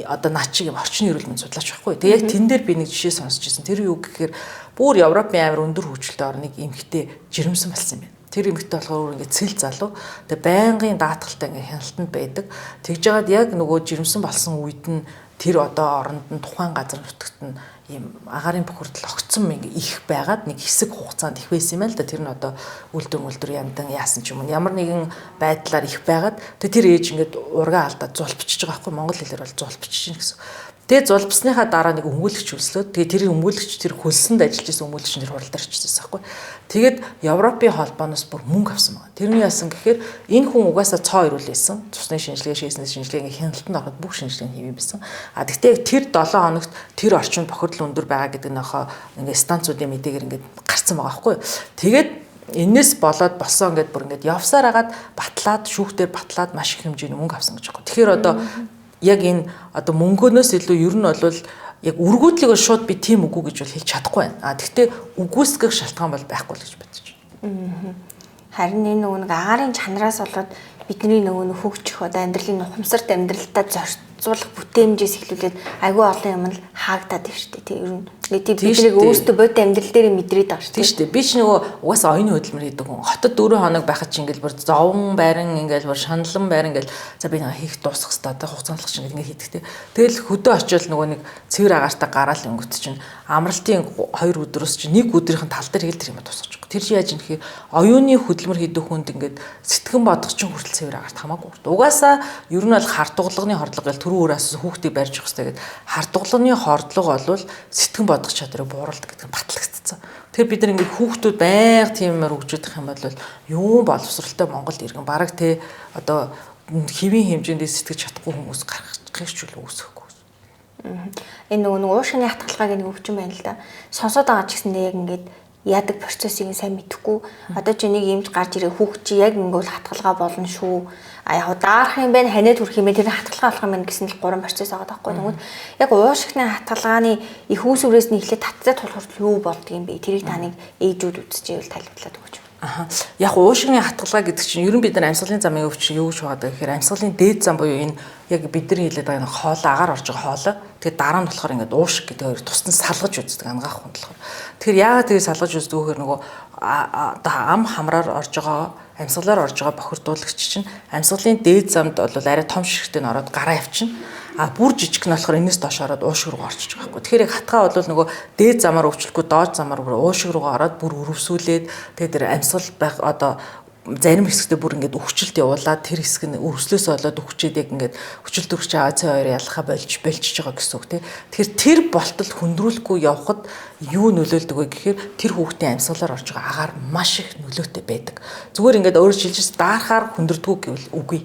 одоо над чиг юм орчны эрүүл мэнд судлаач байхгүй. Тэгээ яг тэн дээр би нэг жишээ сонсч ирсэн. Тэр юу гэхээр бүр Европын амар өндөр хөгжилтэй орныг эмэгтэй жирэмсэн болсон юм байна. Тэр эмэгтэй болохоор өөр ингээд цэл залуу. Тэгээ байнгын даатгалтай ингээд хяналтанд байдаг. Тэгж жагаад яг нөгөө жирэмсэн болсон үед нь тэр одоо оронд нь тухайн газар нутагт нь ийм агаарын бохирдол огцом ингээ их байгаад нэг хэсэг хугацаанд их байсан юм аа л да. Тэр нь одоо үлдэр яндан яасан ч юм уу ямар нэгэн байдлаар их байгаад тэр ээж ингээд ургаа алдаад зулбчиж байгаа байхгүй, монгол хэлээр бол зулбчиж гин гэсэн. Тэгээ зулбсныхаа дараа нэг өмгөөлөгч өслөөд тэгээ тэр өмгөөлөгч тэр хөлсөнд ажиллаж исэн өмгөөлөгч нэр хурал дээр очижсэн байхгүй. Тэгээд Европын холбооноос бүр мөнгө авсан байгаа. Тэрний яасан гэхээр энэ хүн угаасаа цоо ирүүлсэн. Цусны шинжилгээ, шээсний шинжилгээ ингээ хяналтанд ороход бүх шинжилгээний хийв юм байсан. А тэгтээ яг тэр 7 хоногт тэр орчинд бохирдол өндөр байгаа гэдэг нөхөө ингээ станцуудын мэдээгээр ингээ гарцсан байгаа байхгүй. Тэгээд энэс болоод болсон ингээд бүр ингээд явсаар агаад батлаад шүүхтэр батлаад маш их хэмжээний мөнгө авсан гэж байгаа. Тэгэхээр одоо яг энэ одоо мөнгөнөөс илүү ер нь бол яг өргүүдлийг шууд би тийм үгүй гэж бол хэлж чадахгүй байна. А тэгтээ үгүйсгэх шалтгаан бол байхгүй л гэж бодож байна. Харин энэ нөгөө нэг агаарын чанараас болоод бидний нөгөө нэг хөгжих одоо амьдралын ухамсарт амьдралтаа зорцуулах бүтээмжээс эхлүүлээд айгүй олон юм л хаагдаад байна шүү дээ. Тэг ер нь бид нэг өөрсдөө бодит амьдрал дээр мэдрээд байгаа шүү дээ. Тийм шүү дээ. Би ч нөгөө угаасаа оюуны хөдөлмөр хийдэг хүн. Хотод 4 хоног байхад чи ингээл бүр зовон байран ингээл бүр шаналан байран ингээл за би нэг хийх дуусгах хэвээр одоо хугацаандлах чинь ингээд хийдэг те. Тэгэл хөдөө очиод нөгөө нэг цэвэр агаартай гараал өнгөт чинь амралтын 2 өдрөөс чинь нэг өдрийнх нь тал дээр хэл тэр юм дуусгах. Тэр чи яаж юм гэхээр оюуны хөдөлмөр хийдэг хүнд ингээд сэтгэн бодох чинь хүртэл цэвэр агаарт хамаагүй. Угаасаа ер нь бол хардуглагны хордлого гэл түрүү өөр асуусан хүүхдийг барьж явах хэрэгтэй гэд хардуглагны хордлого бол сэтгэн бодох чадварыг бууруулдаг гэдэг нь батлагдсан. Тэгэхээр бид нар ингээд хүүхдүүд байнга тийм юмар хөгжүүлэх юм бол юун боловсралтай Монгол иргэн бараг те одоо хэвийн хэмжээнд сэтгэж чадахгүй хүмүүс гаргах ч үл үүсэхгүй. Энэ нөгөө нэг уушгины хатгалгааг нэг өвчин байна л да. Сонсоод байгаа ч гэсэндээ яг ингээд яадаг процессыг сайн мэдэхгүй. Одоо чи нэг юмж гарч ирээ хүүхд чи яг ингэвэл хатгалгаа болно шүү. А яг даарах юм байна, ханиад хүрэх юм байна, тэр хатгалгаа болох юм байна гэсэн л гурван процесс байгаа байхгүй. Тэгвэл яг уушгины хатгалгааны их үүсвэрээс нь эхлээд татцаа тулах хүртэл юу болдго юм бэ? Тэрийг та нэг ээжүүд үзчихвэл тайлбарлаад өгөөч. Аха. Яг уушгины хатгалгаа гэдэг чинь ер нь бид нар амьсгалын замын өвчин юу гэж хуваадаг гэхээр амьсгалын дээд зам буюу энэ яг бидний хэлээд байгаа энэ хоолой агаар орж байгаа хоолой. Тэгээд дараа нь болохоор ингээд уушиг гэдэг хоёр тусдан салгаж үздэг ангаах хүн болохоор. Тэгэхээр яагаад тэрийг салгаж үздэг вэ гэхээр нөгөө одоо ам хамраар орж байгаа амьсгалаар орж байгаа бохирдуулагч чинь амьсгалын дээд замд бол арай том ширхтээ нь ороод гараа явчихна. А бүр жижиг нь болохоор энэс доош ороод уушиг руу орчиж байгаа байхгүй. Тэгэхээр яг хатгаа бол нөгөө дээд замаар өвчлөхгүй доод замаар бүр уушиг руугаа ороод бүр өрөвсүүлээд тэгээд тэр амьсгал байх одоо зарим хэсэгтээ бүр ингээд өвчлөлт явуулаад тэр хэсэг нь өрөвслөөс болоод өвчөөд яг ингээд хүчил төрөгч АЦ2 ялхаа болж болчихж байгаа гэсэн үг тий. Тэгэхээр тэр болтол хүндрүүлэхгүй явхад юу нөлөөлдөг вэ гэхээр тэр хүүхдийн амьсгалаар орж байгаа агаар маш их нөлөөтэй байдаг. Зүгээр ингээд өөрөөр хэлж даарахаар хүндэрдэггүй гэвэл үгүй.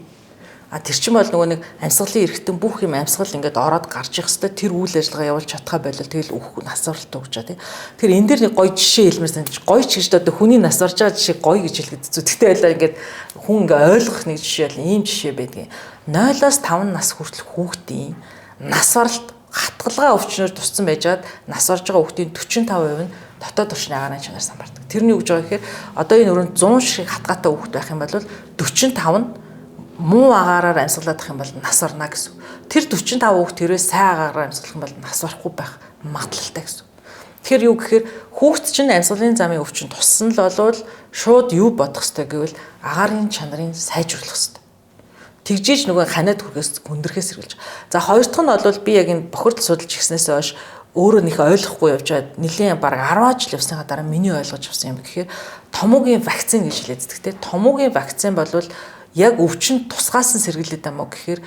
А тэр чинь бол нөгөө нэг амьсгалын эргэтэн бүх юм амьсгал ингээд ороод гарч явах хэвээр тэр үйл ажиллагаа явуулж чадхаа болол тэгэл өөх нас баралт өгч байгаа тий. Тэгэхээр энэ дэр нэг гоё жишээ хэлмээр санаж гоё ч гэж одоо хүний нас барж байгаа жишээ гоё гэж хэлгээд зү. Тэгтээ байлаа ингээд хүн ингээ ойлгох нэг жишээ бол ийм жишээ байдгийн. 0-оос 5 нас хүртэл хүүхдийн нас баралт хатгалгаа өвчнөр тусцсан байжгаад нас барж байгаа хүүхдийн 45% нь дотоод орчны агаарын чанар самбардаг. Тэрний юу гэж байгаа гэхээр одоо энэ өрөөнд 100 шиг хатгаатай хүүхд байх юм бол 45 нь муу агаараар амьсгалаад юм бол нас орно гэсэн. Тэр 45 хүүхд тэрээ сайн агаараар амьсгалах юм бол нас орохгүй байх магадлалтай гэсэн. Тэгэхээр юу гэхээр хүүхд чинь амьсгалын замын өвчин туссан л болвол шууд юу бодох ёстой гэвэл агаарын чанарын сайжруулах ёстой. Тэгжиж нөгөө ханиад хүрхээс хүндрэхээс сэргийлж. За хоёр дахь нь бол би яг энэ бохирдол судалж ирснээс хойш өөрөө нэх ойлгохгүй явж байгаад нэлийн бараг 10 жил явсныхаа дараа миний ойлгож авсан юм гэхээр томоогийн вакцин гэж хэлээддэг те. Томоогийн вакцин бол яг өвчин тусгаас нь сэргийлээд юм уу гэхээр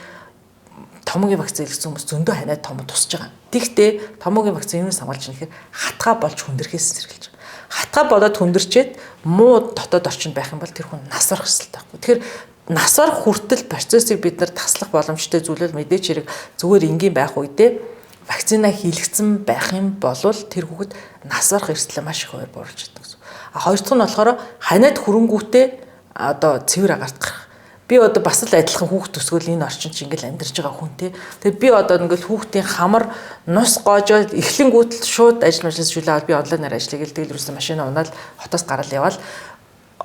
томоогийн вакцин илгэсэн хүмүүс зөндөө ханиад томоо тусж байгаа. Тэгтээ томоогийн вакцин юунаас хамгаалж байгаа гэхээр хатгаа болж хүндрэхээс сэргийлж байгаа. Хатгаа болоод хүндэрчээд муу дотоод орчинд байх юм бол тэр хүн нас барах ёстой байхгүй. Тэгэхээр нас барах хүртэл процессыг бид нар таслах боломжтой зүйл бол мэдээч хэрэг зүгээр энгийн байх үедээ вакцина хийлгэсэн байх юм бол тэр хүүхэд нас барах эрсдлээ маш их хувиар бууруулж чаддаг гэсэн. А хоёр дахь нь болохоор ханиад хүрэнгүүтээ одоо цэвэр агаарт гарах. Би одоо бас л адилхан хүүхд төсгөл энэ орчин чи ингээл амьдарч байгаа хүн те. Тэгэхээр би одоо ингээл хүүхдийн хамар нус гоожоод эхлэнгүүтэл шууд ажил мажлаас шүлээ аваад би онлайнаар ажиллая гэл тэгэл юусэн машина унаал хотоос гарал яваал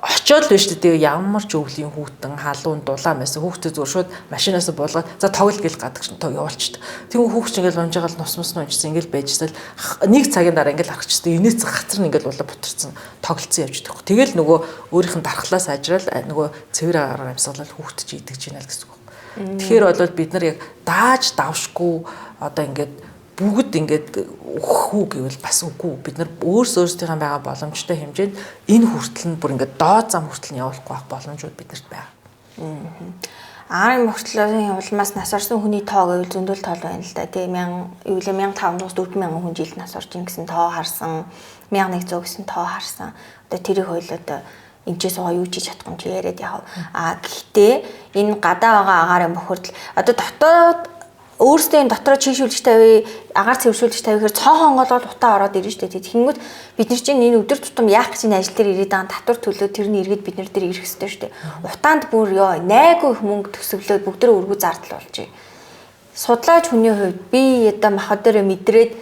очоод л биш үү тэгээ ямар ч өвлийн хүүтэн халуун дулаан байсан хүүхдээ зүгээр шууд машинаас буулгаад за тоглол гэл гадагш явуулчихдээ. Тэгвэл хүүхд чинь ингээл унжаагаал нус мус унжсан ингээл байжсаал нэг цагийн дараа ингээл аргачихсан. Инээц хацар нь ингээл улаа бутарсан тоглолцсон явж байгаа. Тэгэл нөгөө өөрийнх нь дархлаа сайжраал нөгөө цэвэр агаар амьсгалал хүүхд чи идэж гинэ л гэсэн үг. Тэгэхээр бол бид нар яг дааж давшгүй одоо ингээд бүгд ингээд өгөх үү гэвэл бас үгүй. Бид нар өөрсдийнхээ байгаа боломжтой хэмжээнд энэ хүртэл нь бүр ингээд доод зам хүртэл нь явуулахгүй байх боломжууд биднэрт байгаа. Агаарын бохирдлын улмаас нас орсон хүний тоо гэвэл зөндөл тоол байна л да. Тэгээ 1500-аас 4000 хүн жилд нас орж ин гэсэн тоо харсан, 1100 гэсэн тоо харсан. Одоо тэрийг хоёул одоо эмчээ суугаа юу ч хийж чадахгүй юм чи яриад яах вэ? А гэхдээ энэ гадаа байгаа агаарын бохирдол одоо дотоод өөрсдийн дотроо чийшүүлж тавь, агаар цэвэршүүлж тавь гэхээр цонх онгоолгол утаа ороод ирнэ шүү дээ. Тэгэнгүүт бид нар чинь энэ өдөр тутам яах гэж энэ ажил дээр ирээд байгаа татвар төлөө тэр нь эргээд бид нар дээр ирэх ёстой шүү дээ. Утаанд бүр ёо найгүй их мөнгө төсөглөөд бүгдөө өргүү зардал болж байна. Судлаач хүний хувьд би одоо махад дээр мэдрээд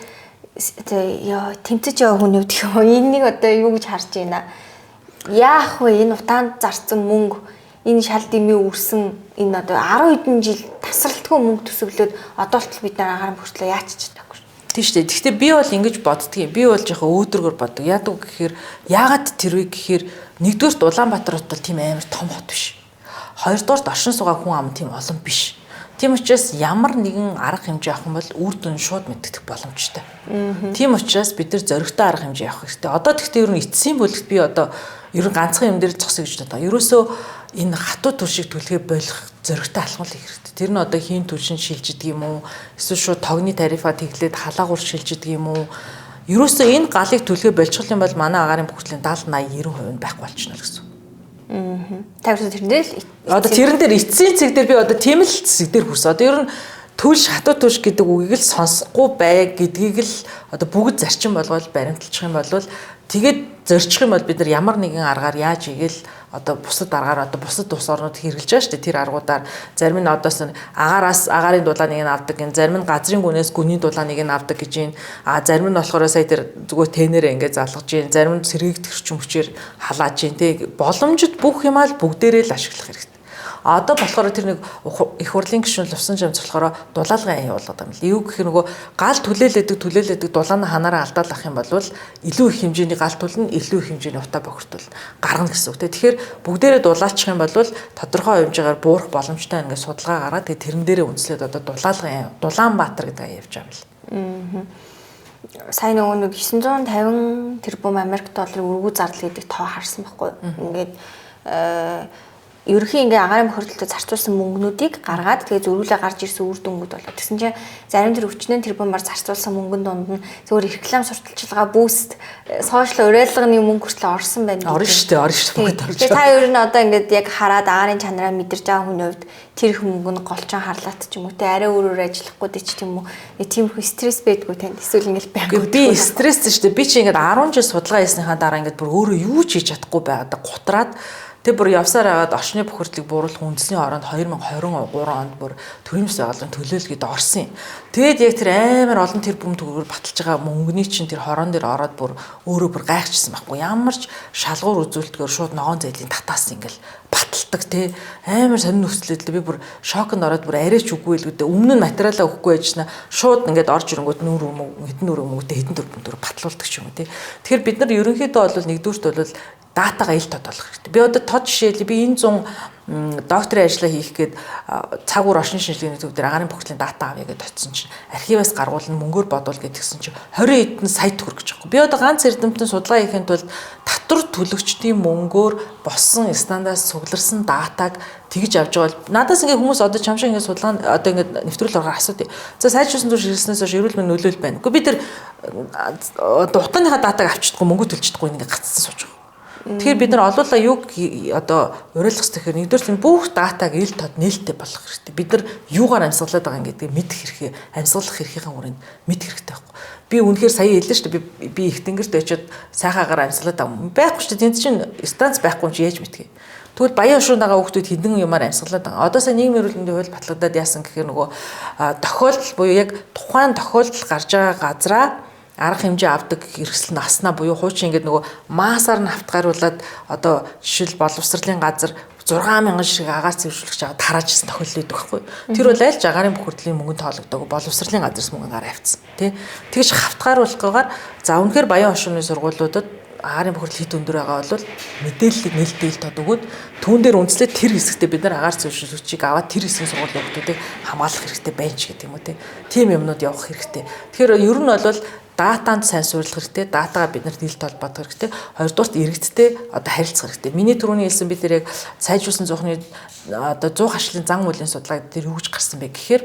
ёо тэмцэж яваа хүний хувьд гэх юм уу энийг одоо юу гэж харж байна? Яах вэ энэ утаанд зарцсан мөнгө энэ шал дэмий үрсэн энэ одоо 10 хэдэн жил тасралтгүй мөнгө төсөглөөд одоо болтол бид нар агаарын бохирдлоо яач чадахгүй шүү. Тийм шүү дээ. Гэхдээ би бол ингэж боддгийн. Би бол жоохон өөдрөгөр боддог. Яадаг гэхээр яагаад тэр вэ гэхээр нэгдүгээрт Улаанбаатар хот бол тийм амар том хот биш. Хоёрдугаарт оршин суугаа хүн ам тийм олон биш. Тийм учраас ямар нэгэн арга хэмжээ авах юм бол үр дүн шууд мэдэгдэх боломжтой. Тийм учраас бид нар зоригтой арга хэмжээ авах хэрэгтэй. Одоо тэгтээ ер нь эцсийн бүлэгт би одоо ер нь ганцхан юм дээр зогсоё гэж бодоо. Ерөөсөө энэ хатуу түлшийг түлхээ болох зоригтой алхам л хэрэгтэй. Тэр нь одоо хийн түлшин шилждэг юм уу? Эсвэл шууд тогны тарифаа тэглээд халаагуур шилждэг юм уу? Ерөөсөө энэ галыг түлхээ болчих юм бол манай агаарын бохирдлын 70 80 90% нь байхгүй болчихно л гэсэн. Тавьсан тэрэн дээр л одоо тэрэн дээр эцсийн цэг дээр би одоо тийм л цэг дээр хүрсэн. Одоо ер нь түлш хатуу түлш гэдэг үгийг л сонсохгүй бай гэдгийг л одоо бүгд зарчим болгоод баримталчих юм бол тэгээд зорчих юм бол бид нар ямар нэгэн аргаар яаж игээл одоо бусад аргаар одоо бусад улс орнууд хэрэгжилж байгаа шүү дээ. Тэр аргуудаар зарим нь одоос нь агаараас агаарын дулааныг нь авдаг гин зарим нь газрын гүнээс гүний дулааныг нь авдаг гэж юм. А зарим нь болохоор сая тэр зүгээр тэнээрээ ингээд залгаж гин зарим нь сэргийгдэх эрчим хүчээр халааж гин тэг боломжит бүх юмаа л бүгдээрээ л ашиглах хэрэгтэй. Одоо болохоор тэр нэг их хурлын гишүүн Лувсан жамц болохоор дулаалгын аян явуулаад байгаа юм л. Юу гэхээр нөгөө гал түлээлэдэг дулааны ханаараа алдаал ах юм бол илүү их хэмжээний гал түлнэ, илүү их хэмжээний утаа бохирдвол гаргана гэсэн үг. Тэгэхээр бүгдээрээ дулаачих юм бол тодорхой хэмжээгээр буурах боломжтой ингээд судалгаа гаргаад тэгээ тэрэн дээрээ үндэслээд одоо дулаалгын Дулаанбаатар гэдэг аян явж байгаа юм л. Сайн нөгөө нэг 950 тэрбум Америк долларын өргүү зардал гэдэг тоо харсан байхгүй. Ингээд Ерөнхий ингээ агаарын бохирдолтой зарцуулсан мөнгнүүдийг гаргаад тэгээ зөрүүлээ гарч ирсэн үр дүнгууд болоо. Тэгсэн чинь зарим тэр өвчнөн тэрбумаар зарцуулсан мөнгөн дунд нь зүгээр реклам сурталчилгаа, boost, social уриалганы мөнгө хүртэл орсон байна. Орно шүү дээ, орно шүү дээ. Тэгээ та ер нь одоо ингээд яг хараад агаарын чанараа мэдэрч байгаа хүний хувьд тэр их мөнгө нь голчон харлаат ч юм уу те арай өөр өөр ажиллахгүй ч тийм үү. Тиймэрхүү стресс байдгүй танд эсвэл ингээл байхгүй. Би стресс шүү дээ. Би чи ингээд 10 жил судалгаа хийснийхаа дараа ингээд бүр өөрөө юу ч хийж чадахгүй байгаад гутраад тэг бүр явсаар агаад орчны бохирдлыг бууруулах үндэсний ороонд 2023 онд бүр төрийн бас байгууллагын төлөөлөл орсон юм. Тэгээд яг тэр амар олон тэр бүм төгрөгөөр баталж байгаа мөнгөний чинь тэр хорон дээр ороод бүр өөрөө бүр гайхчихсан байхгүй. Ямар ч шалгуур үзүүлэлтгээр шууд ногоон зээлийн татаас ингээл баталдаг те амар сонин нөхцөлөд би бүр шоконд ороод бүр арай ч үгүй л үү. Өмнө нь материалаа өгөхгүй байжснаа шууд ингээд орж ирэнгүүт нүүр мөнгө хэдэн нүүр мөнгөтэй хэдэн төр төгрөг батлуулдаг ч юм уу те. Тэгэхээр бид нар ерөнхийдөө бол нэгдүгüрт бол датагаа ил тод болох хэрэгтэй. Би одоо тод жишээлбэл би энэ 100 докторийн ажлаа хийх гээд цаг үр орчин шинжилгээний төв дээр агаарын бохирдлын дата авъя гэдээ очисон чинь архиваас гаргуулна мөнгөөр бодвол гэдгсэн чинь 20 хэдэн сая төгрөг гэж байгаа. Би одоо ганц эрдэмтэн судалгаа хийхэд тулд татвар төлөгчдийн мөнгөөр босон стандарт цугларсан датаг тэгж авч байгаа бол надаас ингээ хүмүүс одоо чам шиг ингээ судалгаа одоо ингээ нэвтрүүл орохоор асуудаг. За сайжруулсан түвш ирснээс хойш эрүүл мэнд нөлөөлөл байна. Гэхдээ би тэр утгааныхаа датаг авчдаггүй мөнгө төлчихдөггүй ингээ гацсан сууж байгаа. Тэгэхээр бид нар олуулаа юг одоо уриалах хэрэгтэй гэхээр нэгдүгээр нь бүх датаг ил тод нээлттэй болох хэрэгтэй. Бид нар юугаар амьсгалаад байгаа юм гэдгийг мэдэх хэрэгтэй. Амьсгалах эрхийнхээ хүрээнд мэдэх хэрэгтэй байхгүй. Би үнэхээр сая хэллээ шүү дээ. Би их тэнгэрт очиод сайхан агаар амьсгалаад байгаа юм. Байхгүй шүү дээ. Тэнд чинь станц байхгүй юм чи яаж мэдэх юм. Тэгвэл баян хошуунд байгаа хүүхдүүд хэдэн юмар амьсгалаад байгаа. Одоо сая нийгмийн эрүүл мэндийн хууль батлагдаад яасан гэхээр нөгөө тохиолдол буюу яг тухайн тохиолдол гарч байгаа газраа арга хэмжээ авдаг хэрэгсэл нь аснаа буюу хуучин ингээд нөгөө маасаар нь автгаруулад одоо жишээл боловсролын газар 6000 шиг агаар цэвэрлэгч аваад тараажсэн тохиолдол байдаг байхгүй. Тэр бол аль ч агаарын бохирдлын мөнгөнд тоологдоогүй боловсролын газраас мөнгө гараа авцсан тий. Тэгж хавтгааруулахгүйгээр за үнэхээр баян хошууны сургуулиудад агаарын бохирдол хэд өндөр байгаа бол мэдээллийг нээлттэй ил тод өгөөд түүн дээр үндэслээд тэр хэсэгтээ бид нар агаар цэвэрлэгчийг аваад тэр хэсгийн сургуулийн хүмүүсийг хамгаалах хэрэгтэй байна ч гэдэг юм уу тий. Тийм юмнууд явах хэрэгтэй. Тэгэхээр ер нь бол датанд сайн суурилах хэрэгтэй, датагаа бид нарт ил тол бодох хэрэгтэй. Хоёрдугаарт иргэдтэй одоо харилцах хэрэгтэй. Миний түрүүний хэлсэн бид нар яг сайжруулсан зуухны одоо 100 хашлын зан үйлийн судалгааг тэр юу гэж гарсан бэ гэхээр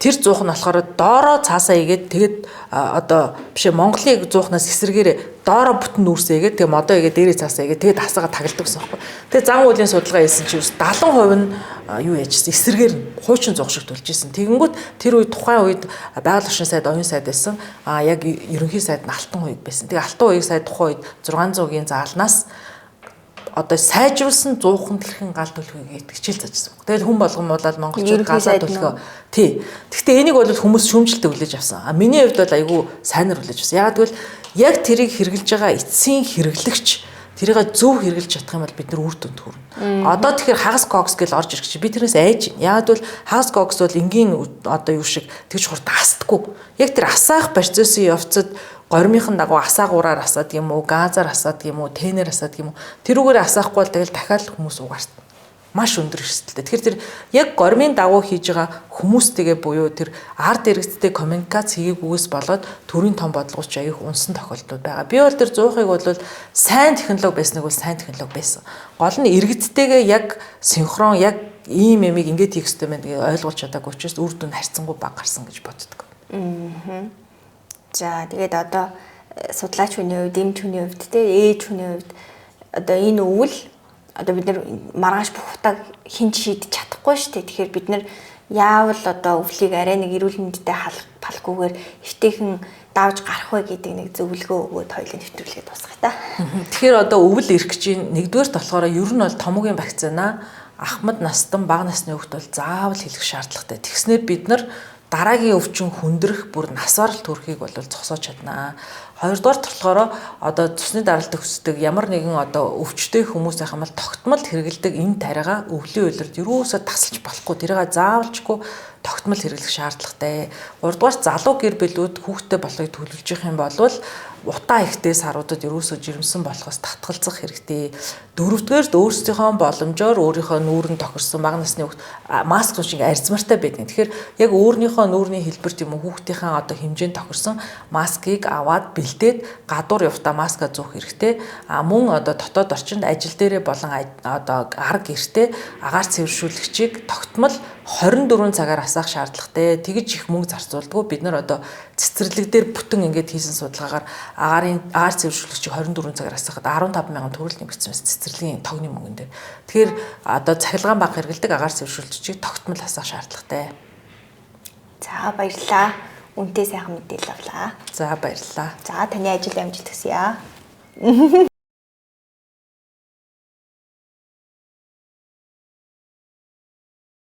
тэр зуух нь болохоор доороо цаасаа игээд тэгээд одоо бишээ Монголын зуухнаас эсэргээр доороо бүтэн нүүрсээ игээд тэгээд модоо игээд дээрээ цаасаа игээд тэгээд асаага тагалдаг гэсэн байхгүй. Тэгээд зан үйлийн судалгаа хийсэн чинь 70% нь юу яажсэн эсэргээр хуучин зуух шиг төлж исэн. Тэгэнгүүт тэр үед тухайн үед байгаль орчин сайд оюун сайд байсан. А яг ерөнхий сайд нь алтан хуйг байсан. Тэгээд алтан хуйг сайд тухайн үед 600-ийн заалнаас одоо сайжруулсан 100 дэлхэн гал төлөхийг хичээл заажсан. Тэгэл хүн болгон муулаад монголчууд галаа төлөхөө. Тий. Гэхдээ энийг бол хүмүүс шүүмжлэлтэй хүлээж авсан. А миний хувьд бол айгүй сайнар хүлээж авсан. Яг гэвэл яг тэрийг хэрэглэж байгаа эцсийн хэрэглэгч тэрийг зөв хэрэглэж чадах юм бол бид нар үр дүнд хүрнэ. Одоо тэгэхээр хагас кокс гэж орж ирэх чи би тэрнээс айж байна. Яг гэвэл хагас кокс бол энгийн одоо юу шиг тэгж хурд астдаггүй. Яг тэр асаах процессын явцад гормынхан дагуу асаагуураар асаадаг юм уу, газар асаадаг юм уу, тэнээр асаадаг юм уу. Тэрүүгээр асаахгүй бол тэгэл дахиад хүмүүс угаартна. Маш өндөр эрсдэлтэй. Тэгэхээр тэр яг гормын дагуу хийж байгаа хүмүүстэйгээ буюу тэр ард иргэдтэй коммуникац хийгээгүйгээс болоод төрийн том бодлогоч аяг унсан тохиолдлууд байгаа. Би бол тэр 100-ыг бол сайн технологи байсныг бол сайн технологи байсан. Гол нь иргэдтэйгээ яг синхрон яг ийм ямиг ингэж хийх ёстой байна гэж ойлгуулж чадаагүй учраас үр дүн харьцангуй бага гарсан гэж боддог. За тэгээд одоо судлаач хүний хувьд, эмч хүний хувьд, те ээж хүний хувьд одоо энэ өвөл одоо бид нар маргааш бүх утааг хэн шийдэж чадахгүй шүү дээ. Тэгэхээр бид нар яавал одоо өвлийг арай нэг эрүүл мэндтэй халахгүйгээр эвтэйхэн давж гарах вэ гэдэг нэг зөвлөгөө өгөөд хоёулын нэвтрүүлгээ дуусгая та. Тэгэхээр одоо өвөл ирэх гэж нэгдүгээрт болохоор ер нь бол томоогийн вакцина ахмад настан бага насны хүүхд бол заавал хийх шаардлагатай. Тэгснээр бид нар дараагийн өвчин хүндрэх бүр насаар л төрхийг бол зогсоож чаднаа. Хоёрдугаар болохоор одоо цусны даралт өсдөг ямар нэгэн одоо өвчтэй хүмүүс байх юм бол тогтмол хэрэгэлдэг энэ тариага өвлийн улирд юусоо тасалж болохгүй. Тэрийг заавалчгүй тогтмол хэрэглэх шаардлагатай. Гуравдугаар залуу гэр бүлүүд хүүхдтэй болохыг төлөвлөж явах юм бол Утаа ихтэй саруудад ерөөсөө жирэмсэн болохоос татгалзах хэрэгтэй. Дөрөвдүгээрт өөрсдийнхөө боломжоор өөрийнхөө нүүрэнд тохирсон бага насны хүүхд маск шиг арзмартай байдаг. Тэгэхээр яг өөрийнхөө нүүрний хэлбэрт юм уу хүүхдийнхээ одоо хэмжээнд тохирсон маскыг аваад бэлдээд гадуур явхдаа маска зүүх хэрэгтэй. А мөн одоо дотоод орчинд ажил дээрээ болон одоо ар гэртээ агаар цэвэршүүлэгчийг тогтмол 24 цагаар асаах шаардлагатай. Тэгж их мөнгө зарцуулдаггүй. Бид нар одоо цэцэрлэг дээр бүтэн ингээд хийсэн судалгаагаар агаар цэвэршүүлэгчийг 24 цагаар асаахад 15,000 төгрөг нэмэгдсэн байсан цэцэрлэгийн тогны мөнгөн дээр. Тэгэхээр одоо цахилгаан бага хэрэглэдэг агаар цэвэршүүлэгчийг тогтмол асаах шаардлагатай. За, баярлалаа. Үнтэй сайхан мэдээлэл авлаа. За, баярлалаа. За, таны ажил амжилт хүсье.